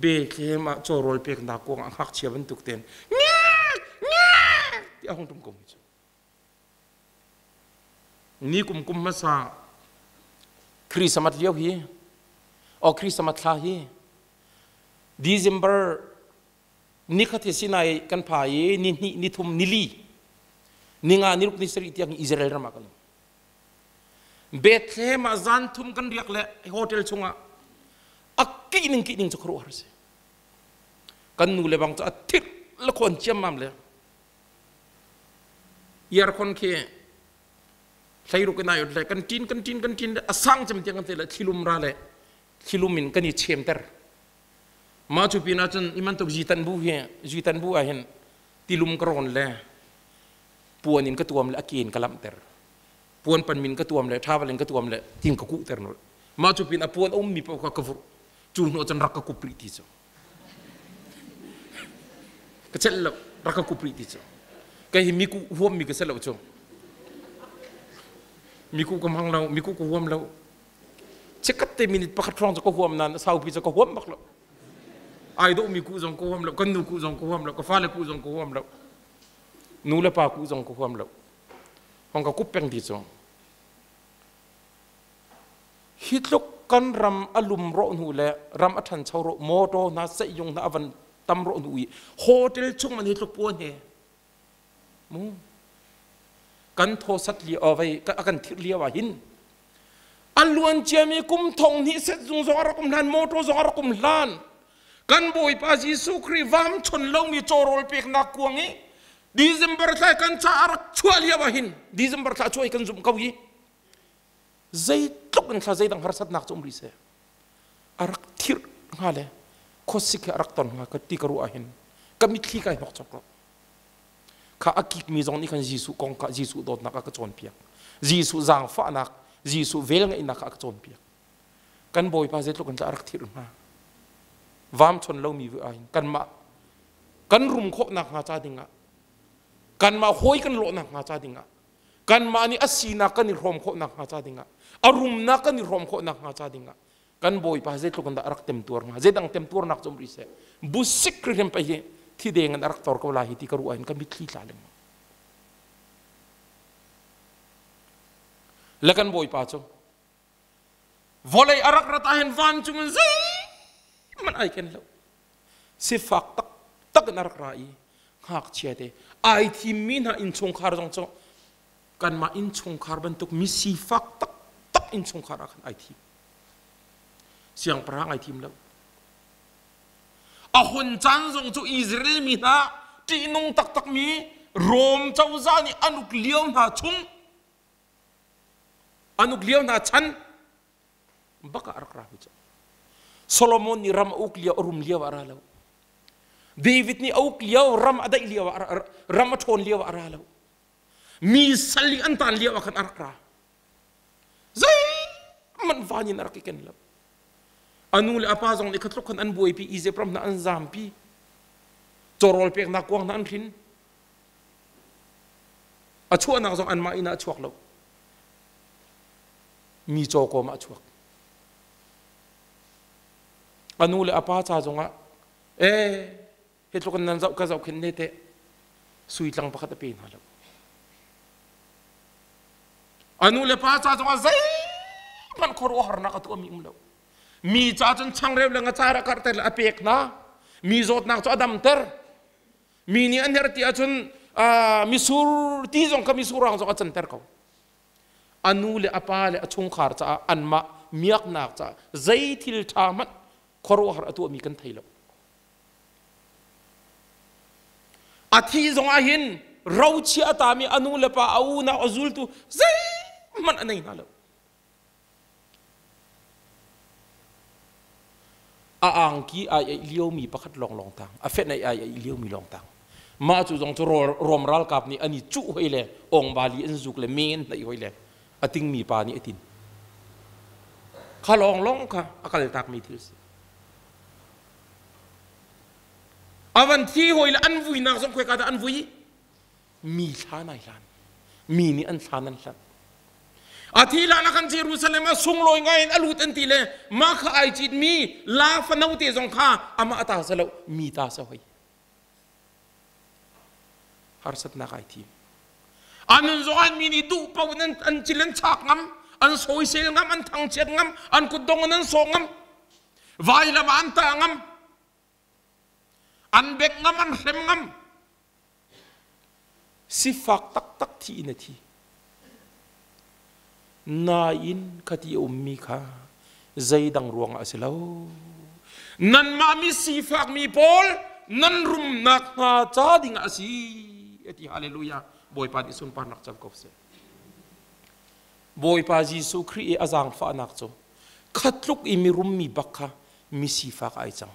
Speaker 2: Bethlehem ah cawrawl peknak kuang ah ngakchia bantuk tein ti a hung tum ko mi cu ni kum kum hmasa Christmas lio hi o Christmas thla hi December nikhat hi Sinai kan pha i ni hnih ni thum ni li ni nga ni ruk ni sarih tiang Israel ram ah kan um Bethlehem ah zan thum kan riak le hotel chungah a kih ning kih ning cu khuaruahhar si kan nu le bang cu a thir le khawn ciammam le aircon khi hleiruk in ai le kan tin kan tin kan tin a sang cem tiang kan te le thlilum ra le thlilum in kan i chemter mah cu pin ahcun imantuk zitan bu hi zitan bu ah hin tilum ka rawn le puan in ka tuam le a ke in ka lamhter puan panmin ka tuam le travel in ka tuam le tin ka kuhter nul mah cu pin a puan a ummi paoh kha ka vurh cu hnu cun rak ka kup rih ti cu ka celh lo rak ka kup rih ti cu kei hi mi ku huam mi ka si lo cu mi ku ka hmang lo mi ku ka huam lo chikat te minute pakhat hrawng cu ka huam nain saupi cu ka huam bak lo ai dawh mi ku zong ka huam lo kan nu ku zong ka huam lo ka fale ku zong ka huam lo nu le pa ku zong ka huam lo hong ka kup peng ti cu hi tluk kan ram a lum rawh hnu le ram a ṭhancho rawh motor hna seiyung hna a van tam rawh hnu i hotel chung man hi tluk puan he mu kan thaw sat li vei a kan thir lio ah hin a luan ciami kum thong hnih set zung zong a rak um hlan motor zong a rak um hlan kan bawipa Jesuh Khrih vam chon lomi cawrawl peknak kuang i December thla kan ca a rak chuah lio ah hin December thla chuah i kan zumh ko i zeitluk in thla zeidang harsatnak cu um rih seh a rak thirh hnga le khuasik hi a rak ton hnga ka ti ka ruah ah hin ka mitthli kai hnok chok lo kha a kikmi zong nih khan Jesuh kong kha Jesuh dawtnak a ka cawnpiak Jesuh zaangfahnak Jesuh velngeihnak kha a ka cawnpiak kan Bawipa zeitluk in dah a rak thirh hnga vam chon lomi ah hin kanmah kan rum khawhnak hnga ca dingah kanmah hawi kan lawhnak hnga ca dingah kanmah nih a sinak kan i hrawm khawhnak hnga ca dingah a rumnak kan i hrawm khawhnak hnga ca dingah kan bawipa zeitluk in dah a rak temtuar hnga zeidang temtuarnak cu um rih seh busik hrim pei hi thi deng in a rak tor ko lai hi ti ka ruah in ka mitthli tla lengmang le kan bawipa cu vawlei a rak rat ahhin vancung in zeihmanh ai ken lo sifak taktak in a rak ra i ngakchia te ai thimmi hna innchungkhar zong cu kanmah innchungkhar bantuk mi sifak taktak innchungkhar ah khan ai thim siangpahrang ai thim lo a hun caan zong cu Israel mi hna ṭihnung taktak mi Rom cozah nih an uk lio hna chung. An uk lio hna chan bak ah a rak rami cu. Solomon nih ram a uk lio, a rum lio ah a ra lo. David nih a uk lio, ram a daih lio ah ram a ṭhawn lio ah a ra lo. Mi sal i an taan lio ah khan a rak ra. Zeihmanh van in a rak i ken lo. A nu le a pa zong nih kha tluk khan an buaipi, Egypt ram hna an zampi. Cawrawl peknak kuang hna an hrin. A chuahnak zong anmah inn ah a chuak lo. Mi cawkawm ah a chuak. A nu le a pa ca zongah ee hi tluk in nan zoh ka zohkhenh ne teh sui tlang pakhat a pe hna lo. A nu le pa ca zongah zeihmanh khuaruahharnak a tuahmi um lo. Mi ca cun changreu le ngacha a karhter le a pek hna. Mi zawtnak cu a damter. Mi nih an herh ti ahcun misur ti zong kha misur rang zong a canter ko. A nu le a pa le a chungkhar caah anmah miaknak caah zei thil ṭha hmanh khuaruahhar a tuahmi kan thei lo. A thi zong ah hin rochia a tami a nu le pa a unau a zultu zeihmanh a nei hna lo. A angki ai eih liomi pakhat lawnglawng tang, a fenh ai ai eih liomi lawng tang. Mah cu zong cu Rom ralkap nih an i cuh hoi le ongbali an zuk le me an hnaih hoi le a tingmi pa nih a tin. Kha lawnglawng kha a kaltakmi thil si. A van thi hoi le an vuinak zong khoika dah an vui? Mi thlan ai hlan. Mi nih an thlan an hlanh. A thi hlan ah khan Jerusalem ah sunglawi ngai in a lut an ti le mah kha ai cit mi la fano te zong kha amah ta sa lo mi ta sa hoi. Harsatnak ai thim. An zong an mi nih duh paoh in an cil an chak ngam, an sawisel ngam, an thangchiat ngam, an kutdong in an sawh ngam. Vailam ah an tah ngam. An bek ngam, an hrem ngam. Sifak taktak thi in a thi. Nain khati a ummi kha zeidang ruangah a si lo. Nanmah mi sifak mi pawl nan rumnak hnga ca dingah a si. Ati hallelujah. Bawipa nih sunparnak cam ko seh. Bawipa Jesuh Khrih i a zaangfahnak cu khatluk i mirummi bak kha mi sifak ai cang.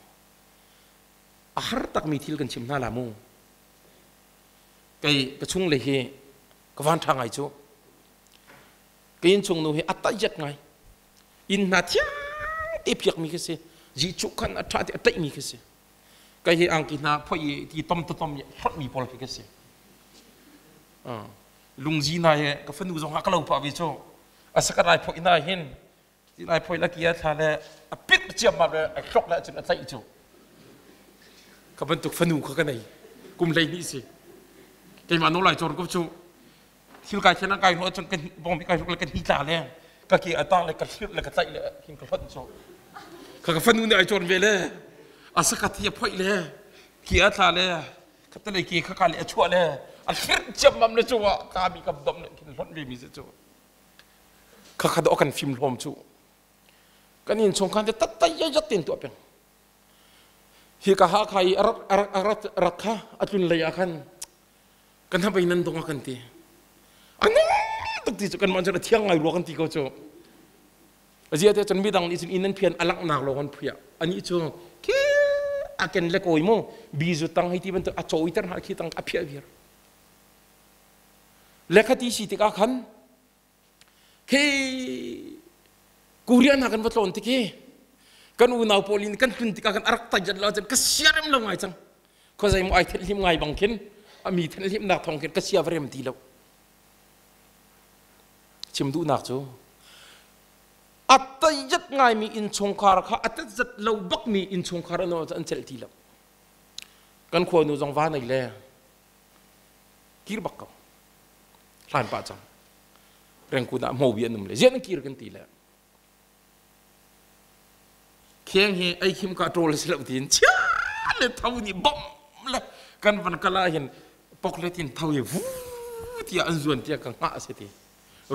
Speaker 2: A har takmi thil kan chim hna la mu. Kei ka chung le hi ka van ṭha ngai cu. Ka innchung nu hi a taiyat ngai. Inn hna thiang te phiakmi khi si. Jesuh khan a ṭha te a ṭaihmi khi si. Kei hi angki hna phoi i ti tom to tom hlonhmi pawl khi ka si. Lungzi hna hi ka fanu zong ah ka lo pah ve cu. A sakat ai phoi hna hin ti ai phoi la kia thla le a pit ciammam le a hlok le cun a tlaih cu. Ka bantuk fanu kha ka nei. Kum 12 si. Keimah no lai cawn ko cu. Thil kai thlen kai hnu cun kan bong kai hlok le kan hi tla le ka ke a tang le ka hlirh le ka tlaih le hin ka hlonh cu. Ka ka fanu nih ai cawn ve le a sakat hi a phoih le ki a thla le khatalei ke kha ka le a chuah le a hlirh ciammam le cu ah tlami kam dom le khin hlonh ve mi si cu. Kha kha dawh kan fim hlawm cu. Kan inn chung khan te tattai yat tin tuah peng. Hi ka ha kha i a rak rak kha a tlun lei ah khan kan habei nan dong a kan ti. A nung tuk ti cu kan mah cu a thiang ngai rua kan ti ko cu. Azia te cun midang nih cun inn an phian a langhnak lawng an phiah. Anih cu khi a ken le kawi mu bizu tang hei ti bantuk a cawiter hna khi tang a phiah viar. Le khati si tikah khan khi Korea hna kan va tlawn tik hi kan unau pawl in kan tlun tikah kan a rak taijat lo cun ka siarem lo ngai cang khuazei mu ai thenhlim ngai bang khin a mi thenhlimnak thawng khin ka sia va rem ti lo chim duhnak cu a taijat ngaimi innchungkhar kha a tatzat lo bakmi innchungkhar an an celh ti lo kan khua nu zong va nei le kir bak ko hlan pah cang rengkun ah hmobi an um le zian kir kan ti le kheng hi ei khim ka ṭawl si lo tiin chia le tho nih bom le kan van kala hin pok le tin tho hi vu tiah an zuan tiah ka ngah si ti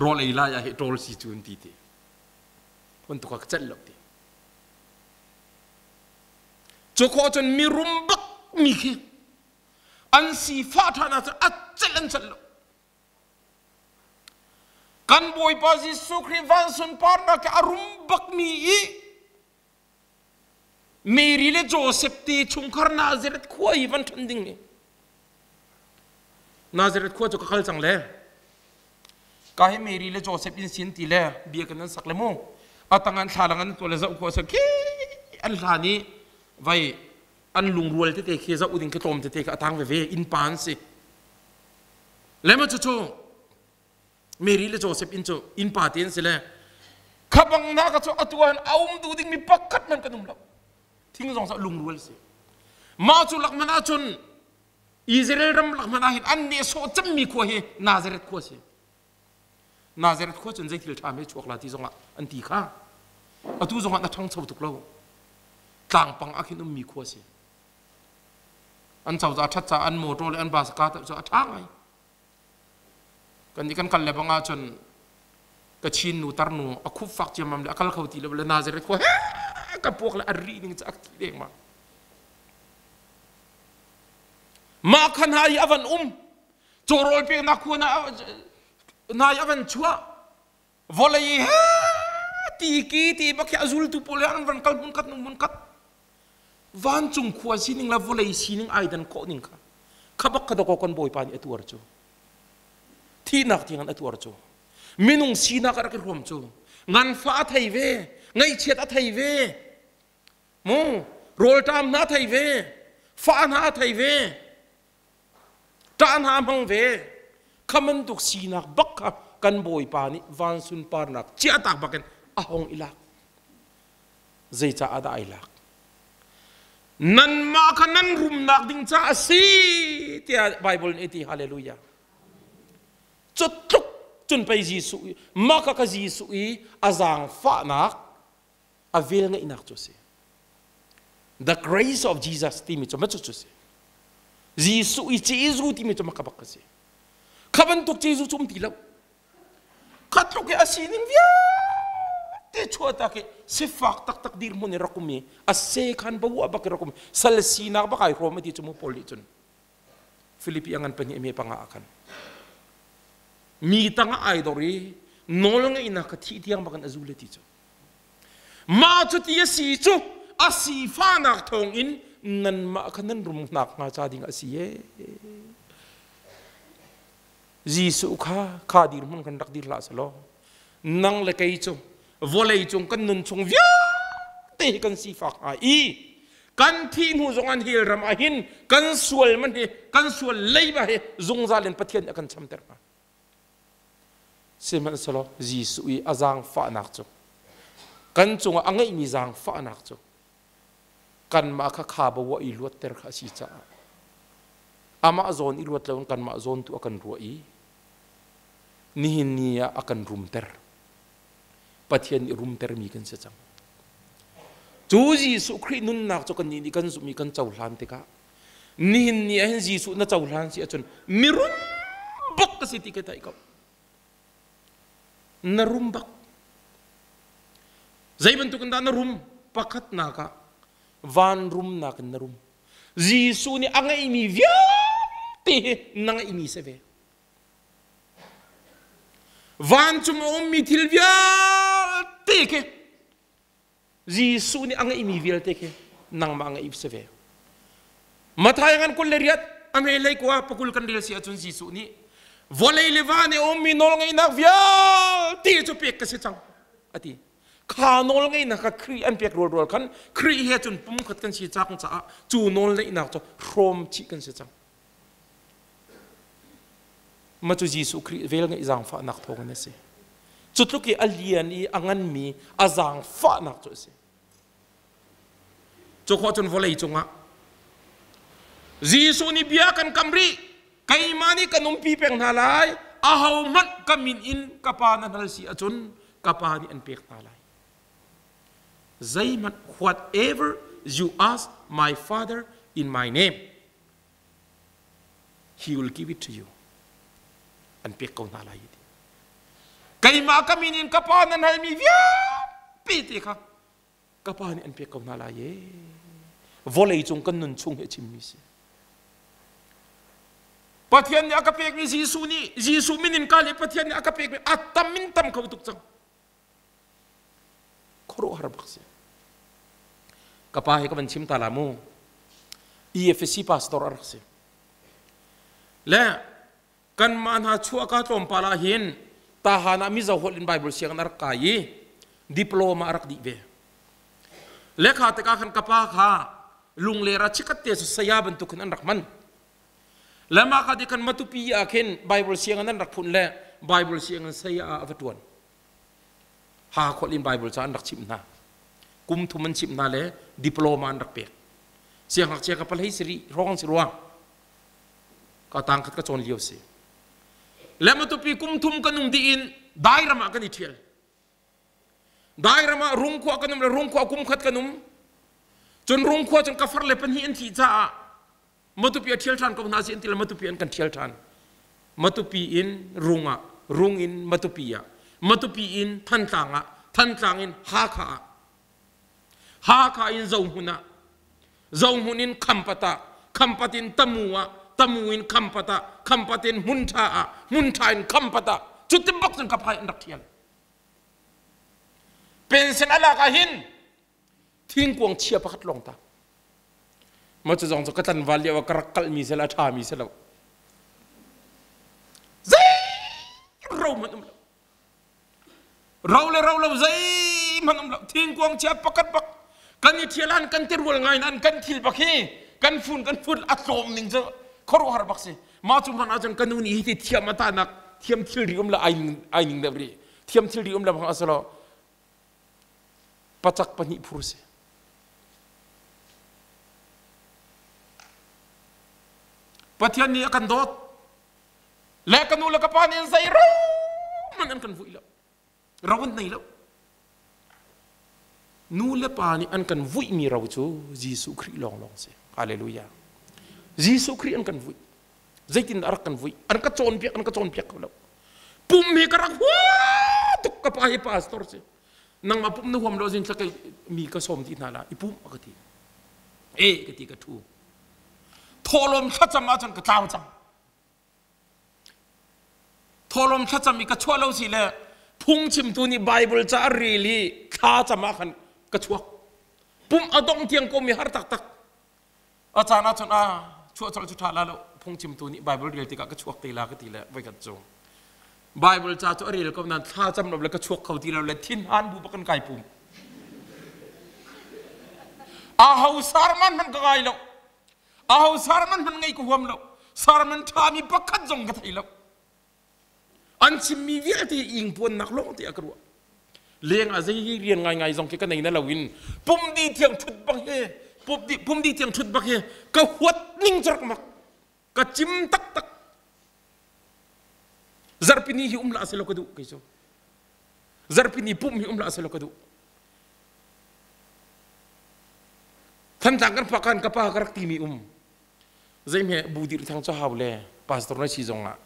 Speaker 2: rawl ei lai ah hi ṭawl si cu an ti ti hun tu ka celh lo ti cu khawh cun mirum bak mi khi an sifah ṭhan ahcun a celh an celh lo. Kan Bawipa Jesuh Khrih van sunparnak a rum bakmi i Mary le Joseph te chungkhar Nazareth khua i van ṭhan ding ni. Nazareth khua cu ka kal cang le. Ka hi Mary le Joseph in sin ti le bia kan an sak le mu. Atang an thlalang an tuah le zoh khua sa khi an hlan i vai an lungrual tete khi zoh ding khi tlawm tete khi atang veve inn pa an si. Le ma cucu Mary le Joseph inn cu innpa te an si le kha bang na ka cu atu ah a um duh ding mi pakhat man kan um lo thing zong sa lungrual si mah cu lakman ahcun Israel ram lakman ah hin an nih sawh cemmi khua hi Nazareth khua si Nazareth khua cun zei thil ṭha me chuak la ti zongah an ti kha atu zongah na ṭhangcho tuk lo tlangpang ah khin ummi khua si an cozah ṭhat ca an motor le an bus ka cu a ṭha ngai Kan i kan kal le bang ahcun ka chin nu tarnu a khup fak ciammam le a kal kho ti lo le Nazareth khua he ka puak le a ri ning cu a thi deng ma. Mah khan ha i a van um cawrawl peknak khua na na i a van chuah vawlei he ti ki ti bak hi a zultu pawl he an van kal hmun khat hmun khat vancung khua sining le vawlei sining ai dan khawh ning kha kha bak kha dawkaw kan bawipa nih a tuar cu thihnak tiang in a tuar cu minung sinak a rak i hrawm cu nganfah a thei ve ngaihchiat a thei ve mu rawlṭam hna a thei ve fah hna a thei ve Ṭah hna hmang ve. Kha bantuk sinak bak kha kan Bawipa nih van sunparnak chiahtak bakin a hong i lak. Zeicah dah ai lak? Nanmah kha nan rumnak ding caah a si tiah Bible nih a ti. Hallelujah. Cu tluk cun pei Jesuh i mah kha ka Jesuh i a zaangfahnak a velngeihnak cu a si. The grace of Jesus timi cu macu cu si. Jesuh i Jesuh timi cu maka bak a si. Kha bantuk Jesuh cu um ti lo. Kha tluk i a sining vialte chuahtak i sifak taktak dirhmun i rak um i a se khan bawa bak i rak um sal sinak bak ai hrawm ti cu mu Paul nih cun Filipi a ngan pahnih me panga ah khan mi tangah ai dor i nawl ngeihnak kha thih tiang bakin a zul ti cu Mah cuti a si cu a sifahnak thawngin nanmah kha nan rumnak hnga ca ding a si ee. Jesuh kha kha dirhmun kan rak dir hlah selaw nang le kei cu vawlei cung kan nun chung vialte hi kan sifak hnga i kan thih hnu zong an hell ram ah hin kan sual man hi kan sual leiba hi zungzal in Pathian nih a kan chamter hnga. Sihmanhsehlaw Jesuh i a zaangfahnak cu kan cungah a ngeihmi zaangfahnak cu kanmah kha kha bawa i luatter kha a si caah amah zawn i luat loin kanmah zawn tu a kan ruah i nihin ni ah a kan rumter. Pathian nih rumtermi kan si cang. Cu Jesuh Khrih nunnak cu kannih nih kan zumh i kan cohlan tikah nihin ni ah hin Jesuh na cohlan si ahcun mirum bak ka si ti ka theih ko. Na rum bak. Zei bantuk in dah na rum? Pakhatnak ah van rumnak in na rum. Jesuh nih a ngeihmi vialte hi na ngeihmi si ve. Vancung a ummi thil vialte khi Jesuh nih a ngeihmi vialte khi nangmah ngeih si ve. Matthai ngan 28 a hme kua pakul kan rel si ahcun Jesuh nih vawlei le van i a ummi nawlngeihnak vialte cu pek ka si cang a ti. Kha nawlngeihnak kha Khrih an pek rualrual khan Khrih he cun pumkhat kan si cang caah cu nawlngeihnak cu hrawm chih kan si cang. Mah cu Jesuh Khrih velngeih zaangfahnak thawngin a si. Cu tluk i a lian i a nganmi a zaangfahnak cu a si. Cu khawh cun vawlei cungah Jesuh nih bia kan kam rih keimah nih kan umpi peng hna lai ahohmanh ka min in ka pa na hal si ahcun ka pa nih an pek hna lai zeihmanh whatever you ask my father in my name He will give it to you. An pek ko hna lai ti. Keimah ka min in ka pa nan halmi vialte te kha ka pa nih an pek ko hna lai e. Vawlei cung kan nun chung hi a chimmi si. Pathian nih a ka pekmi Jesuh nih Jesuh min in ka le Pathian nih a ka pekmi a tam in tam kho tuk cang. Khuaruahhar bak si. Ka pa hi ka van chim ta la mu. EFC pastor a rak si. Le kanmah hna chuahka tlawmpal ah hin tahan ah Mizo holh in Bible sianginn a rak kai i diploma a rak dih ve. Lekha tikah khan ka pa kha lungler ah chikat te cu saya bantuk khin an rak hman. Le mah kha ti khan Matupi ah khin Bible sianginn an rak phun le Bible sianginn saya ah a va ṭuan. Ha kholh in Bible ca an rak chimh hna. Kum thum an chimh hna le diploma an rak pek. Siangngakchia ka palhei si rih hrawng si ruang. Ka tang khat ka cawn lio si. Le Matupi kum thum kan um dih in Dairam ah kan i ṭhial. Dairam ah Rungkhua kan um le Rungkhua kum khat kan um. Cun Rungkhua cun ka far le pahnih an thih caah Matupi a ṭhial ṭhan ko hna si an ti le Matupi an kan ṭhial ṭhan. Matupi in Rung ah, Rung in Matupi ah, Matupi in Thantlang ah, Thantlang in Hakha ah, Hakha in Zohmun ah, Zohmun in Khampat ah, Khampat in Tamu ah, Tamu in Khampat ah, Khampat in Hmunṭha ah, Hmunṭha in Khampat ah, cuti bak cun ka phai an rak ṭhial. Pension a lak ah hin thingkuang chia pakhat lawng ta ma cu zong cu ka tlanval lio ah ka rak kalmi sel a ṭhami si lo zei ro hmanh um lo ro le ro lo zeihmanh um lo thingkuang chia pakhat bak kan i ṭhial an kan tirual ngai an kan thil bak hi kan fun kan fun a tlawm ning cu khuaruahhar bak si mah cu hmanh ahcun ka nu nih hi ti thiam a tanak thiam thilri um la ai ai ning deuh rih thiam thilri um la bang asalo pacak pahnih phur si. Pathian nih a kan dawt. Le ka nu le ka pa nih an zei ro man an kan vui lo. Ro an nei lo. Nu le pa nih an kan vuihmi ro cu Jesuh Khrih lawnglawng si. Hallelujah. Jesuh Khrih an kan vuih. Zeitin dah rak kan vuih? An ka cawnpiak, an ka cawnpiak kho lo. Pum hi ka rak hua tuk ka pa hi pastor si. Nangmah pum na huam lo zin thla mi ka sawm ti hna la i pum a ka ti. E ka ti ka thu. Thawhlawm thlacam ahcun ka tlau cang. Thawhlawm thlacam i ka chuah lo si le phungchimtu nih Bible ca a rel i thla cam ah khan ka chuak. Pum a dong tiang ko mi har taktak. A caan ahcun a chuah colh cu ṭha la lo phungchimtu nih Bible rel tikah ka chuak te la ka ti le voikhat cu Bible ca cu a rel ko nain thla cam lo le ka chuak kho ti lo le thinhan bu bak in kai pum. A ho sarman hmanh ka ngai lo. A ho sarman hmanh ngei ka huam lo. Sarman ṭhami pakhat zong ka thei lo. An chimmi vialte ingpuannak lawng te a ka ruah. Leng ah zei rian ngaingai zong khi ka nei na loin pumdi thiang ṭhut bak hi pumdi pumdi thiang ṭhut bak hi ka huat ning cu rak mak ka cim taktak zarpini hi um la selaw ka duh kei cu zarpini pum hi um la selaw ka duh Thantlang kan phak khan ka pa ka rak timi um zeihme bu dir thang cu hau le pastor na si zong ah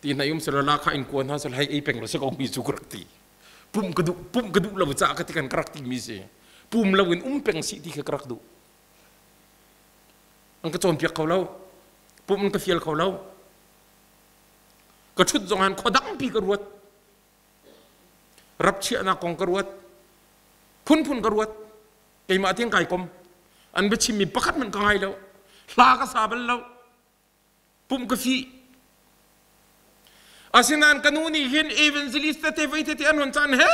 Speaker 2: ti na yum selo la kha in kuan ha sel hei ei peng lo se ko mi cu ka rak ti pum ka duh pum ka duh lo ca ka ti kan ka rak ti mi si pum lo in um peng si ti kha ka rak duh an ka cawnpiak kho lo pum an ka fial kho lo ka thut zong han khua dangpi ka ruat rap chiahnak kong ka ruat phunphun ka ruat keimah tiang kai kom an biachimmi pakhat hmanh ka ngai lo hla ka sa bal lo pumh ka fih asinain ka nu nih hin evangelist tete vei tete an hon caan he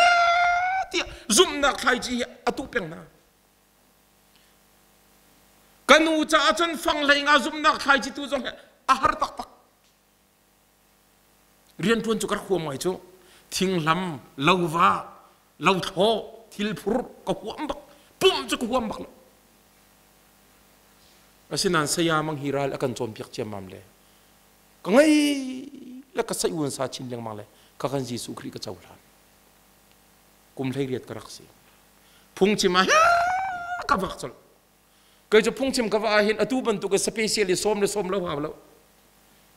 Speaker 2: tiah zumhnak thlaici hi a tuh peng hna ka nu caah cun fang hlei nga zumhnak thlaici tu zong hi a har taktak Rianṭuan cu ka rak huam ngai cu. Thinghlam, lova, lothlawh, thilphur ka huam bak. Pumh cu ka huam bak lo. Asinain saya mang hi ral a kan cawnpiak ciammam le ka ngei le ka saih uan sa chin lengmang le ka kan Jesuh Khrih ka cohlan. Kum 18 ka rak si. Phungchim ah ka vak colh. Kei cu phungchim ka va ah hin atu bantuk in special i sawm le sawm lo hau lo.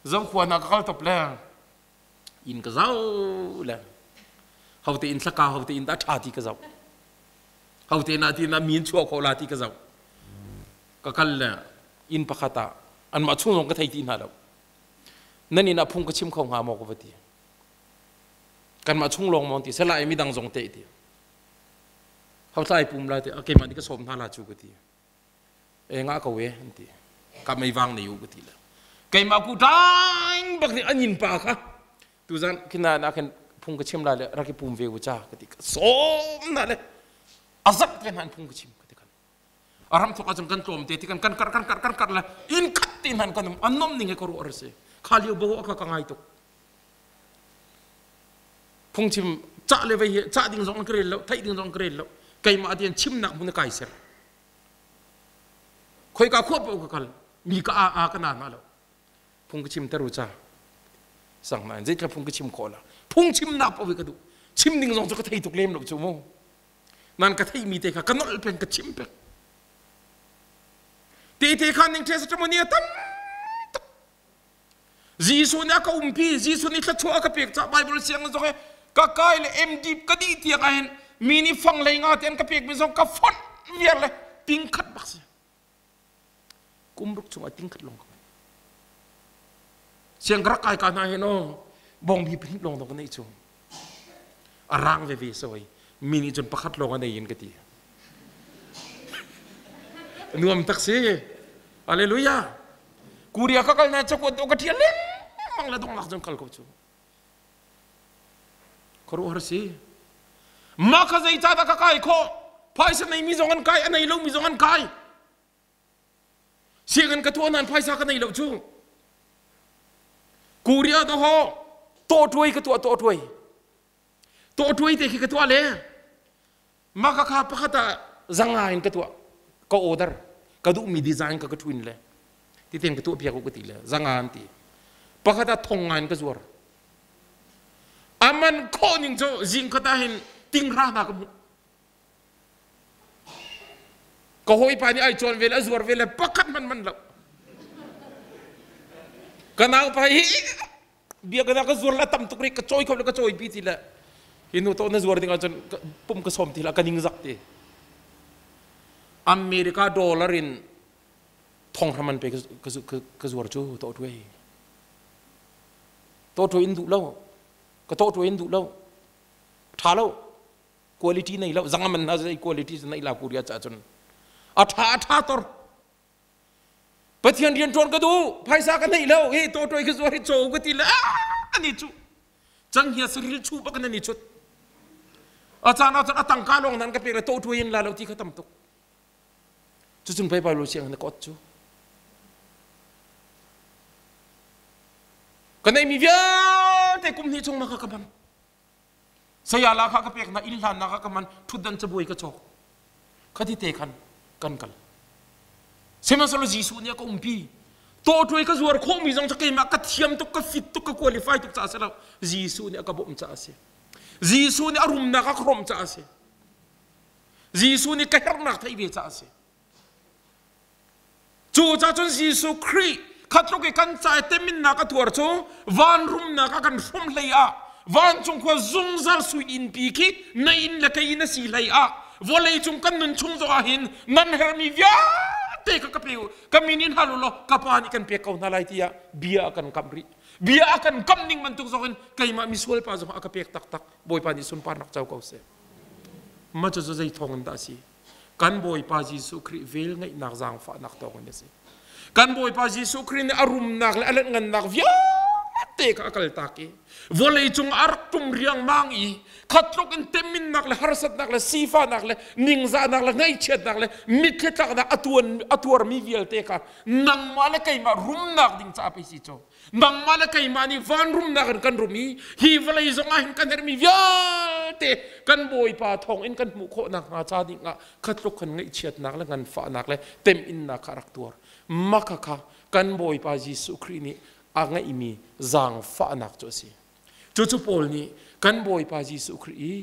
Speaker 2: Zokhua na ka kal top le inn ka zau le hote in thlaka hote in dah ṭha ti ka zoh. Hote na ti na min chuah kho la ti ka zoh. Ka kal le inn pakhat ah anmah chung zong ka thei ti hna lo. Nan inn ah phung ka chim kho hnga maw ka va ti. Kanmah chung lawng maw ti salai midang zong te ti. Hautlai pum la ti keimah nih ka sawm hna la cu ka ti. E nga ko e an ti. Ka mei vang nei u ka ti le. Keimah ku tang bak nih an inn pa kha tuzan khina na khin phung ka chim la le rak i pum ve u cha ka ti. Ka sawm na le azak te hna phung ka chim ka ti kan. A ram thok ahcun kan tlawm te ti kan kan kar kan kar kan kar le inn khat te hnan kan um an nom ning he ka ruah si. Kha lio bo ka ka ngai tuk. Phungchim cah le vei hi cah ding zong an ka rel lo theih ding zong an ka rel lo keimah tian chimnak hmun kai ser khoika khua paoh ka kal mi ka a a ka na hna lo phung ka chim ter u ca sang nain zeitluk phung ka chim khawh la phung chimnak paoh ka duh chim ding zong cu ka thei tuk lem lo cu mu nan ka theih mi te kha ka nolh peng ka chim peng te te khan ning testimony a tam tuk Jesuh nih a ka umpi Jesuh nih thluachuah a ka pek caah Bible sianginn zong hi ka kai le MD ka dih tiang ahhin mi nih fang lei nga te an ka pekmi zong ka fonh viar le ting khat bak si kum ruk chungah ting khat lawng ka siang ka rak kai ka hna hin aw bawngbi pahnih lawng dong ka neih chung a rang veve soi mi nih cun pakhat lawng a nei in ka ti nuam tak si hallelujah Korea ka kal na cakuat ka ṭial lengmang le donglak cun kal ko cu. Khuaruahhar si. Mah kha zeicahdah ka kai khawh? Phaisa neimi zong an kai, a nei lomi zong an kai. Sianginn ka tuah nain phaisa ka nei lo cu. Korea to ho tawṭuai ka tuah tawṭuai. Tawṭuai te khi ka tuah le Mah ka kha pakhat ah zanga in ka tuah ka order ka duhmi design ka ka ṭhuin le titen ka tuah piak u ka ti le zanga an ti pakhat ah thong nga in ka zuar aman khawh ning cu zing khat ah hin tinghra hna ka hmuh ka hawipa nih ai cawn ve le a zuar ve le pakhat hmanh man lo ka naupa hi bia ka ka zuar la tam tuk ri ka cawi kho le ka cawi pi ti le hi nu to na zuar ding ahcun pum ka sawm ti la ka ning zak ti America dollar in thong hram an pe ka zuar cu to tuai to tuai in duh lo ka to tuai in duh lo tha lo quality nei lo zangaman na zei quality nei la korea cha cun a tha a tha tor Pathian rian ṭuan ka duh phaisa ka neih lo hi tawṭoi ka zuar hi caw ka ti le ani cu canghngia saril chu bak in ani chut a caan ah cun a tangka lawng nan ka pek le tawṭoi in la lo ti kha tam tuk cucun pei Bible siang na kot cu ka neihmi vialte kum hnih chung ma kha ka man Saya la kha ka pek na inn hlan na kha ka man thutdan cabuai ka cawk khati te khan kan kal sihmanhsehlaw Jesuh nih a ka umpi tawṭuai ka zuar khawhmi zong cu keimah ka thiam tuk ka fit tuk ka qualify tuk caah si lo Jesuh nih a ka bawmh caah a si Jesuh nih a rumnak a ka hrawmh caah a si Jesuh nih ka herhnak theih ve caah a si Cu cun Jesuh Khrih khatluk i kan ca i teminnak a tuar cu van rumnak a kan hrawm hlei ah vancung khua zungzal sui innpi khi na inn le kei inn a si hlei ah vawlei cung kan nun chung zong ah hin nan herhmi vialte ka ka pe u ka min in hal u law ka pa nih kan pek ko hna lai tiah bia a kan kamh rih bia a kan kamh ning bantuk zong in keimah misual pa zong a ka pek taktak Bawipa nih sunparnak co ko seh mah cu zei thawng in dah a si Kan Bawipa Jesuh Khrih velngeihnak zaangfahnak thawngin a si. Kan Bawipa Jesuh Khrih nih a rumnak le a lenhngannak vialte kha a kaltak i vawlei cung a rak ṭum riangmang i khatluk in teminnak le harsatnak le sifahnak le ningzahnak le ngaihchiatnak le mitthli tlaknak a tuan a tuarmi vialte kha nangmah le keimah rumnak ding caah pei si cu nangmah le keimah nih van rumnak in kan rum i hi vawlei zong ah hin kan herhmi vialte kan Bawipa thawng in kan hmuh khawh nakhnga ca ding ah khatluk kan ngaihchiatnak le nganfahnak le teminnak kha rak tuar maka kha kan Bawipa Jesuh Khrih nih a ngeihmi zaangfahnak cu a si cucu Paul nih kan Bawipa Jesuh Khrih i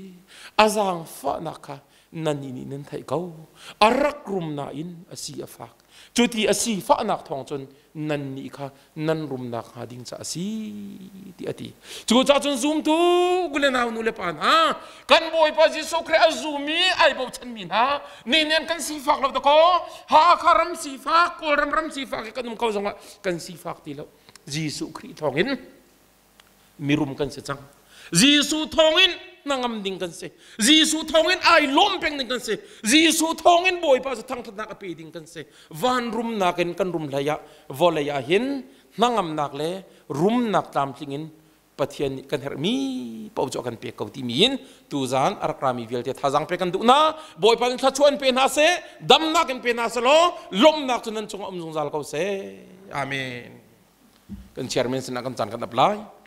Speaker 2: a zaangfahnak kha nannih nih nan theih ko a rak rum nain a si a fak cuti a si fahnak thawng cun nannih kha nan rumnak hnga ding ca a si ti a ti cucaah cun zumtu le nau nu le pa hna kan Bawipa Jesuh Khrih a zum i ai bochanmi hna nihin kan sifak lo dakaw Hakha ram sifak Kawlram ram sifak i kan um ko zongah kan sifak ti lo. Jesuh Khrih thawngin mirum kan si cang. Jesuh thawngin hnangam ding kan si. Jesuh thawngin ai lawm peng ding kan si. Jesuh thawngin Bawipa cu thangṭhatnak a pe ding kan si. Van rumnak in kan rum hlei ah vawlei ah hin hnangamnak le rumnak tlamtling in Pathian nih kan herhmi paoh cu a kan pek ko timi in tuzaan a rak rami vialte thazaang pe kan duh na. Bawipa nih thluachuah in pe hna seh, damnak in pe hna seh law lawmhnak cu nan cungah um zungzal ko seh. Amen. Kan chairman sinah kan caan kan ap lai.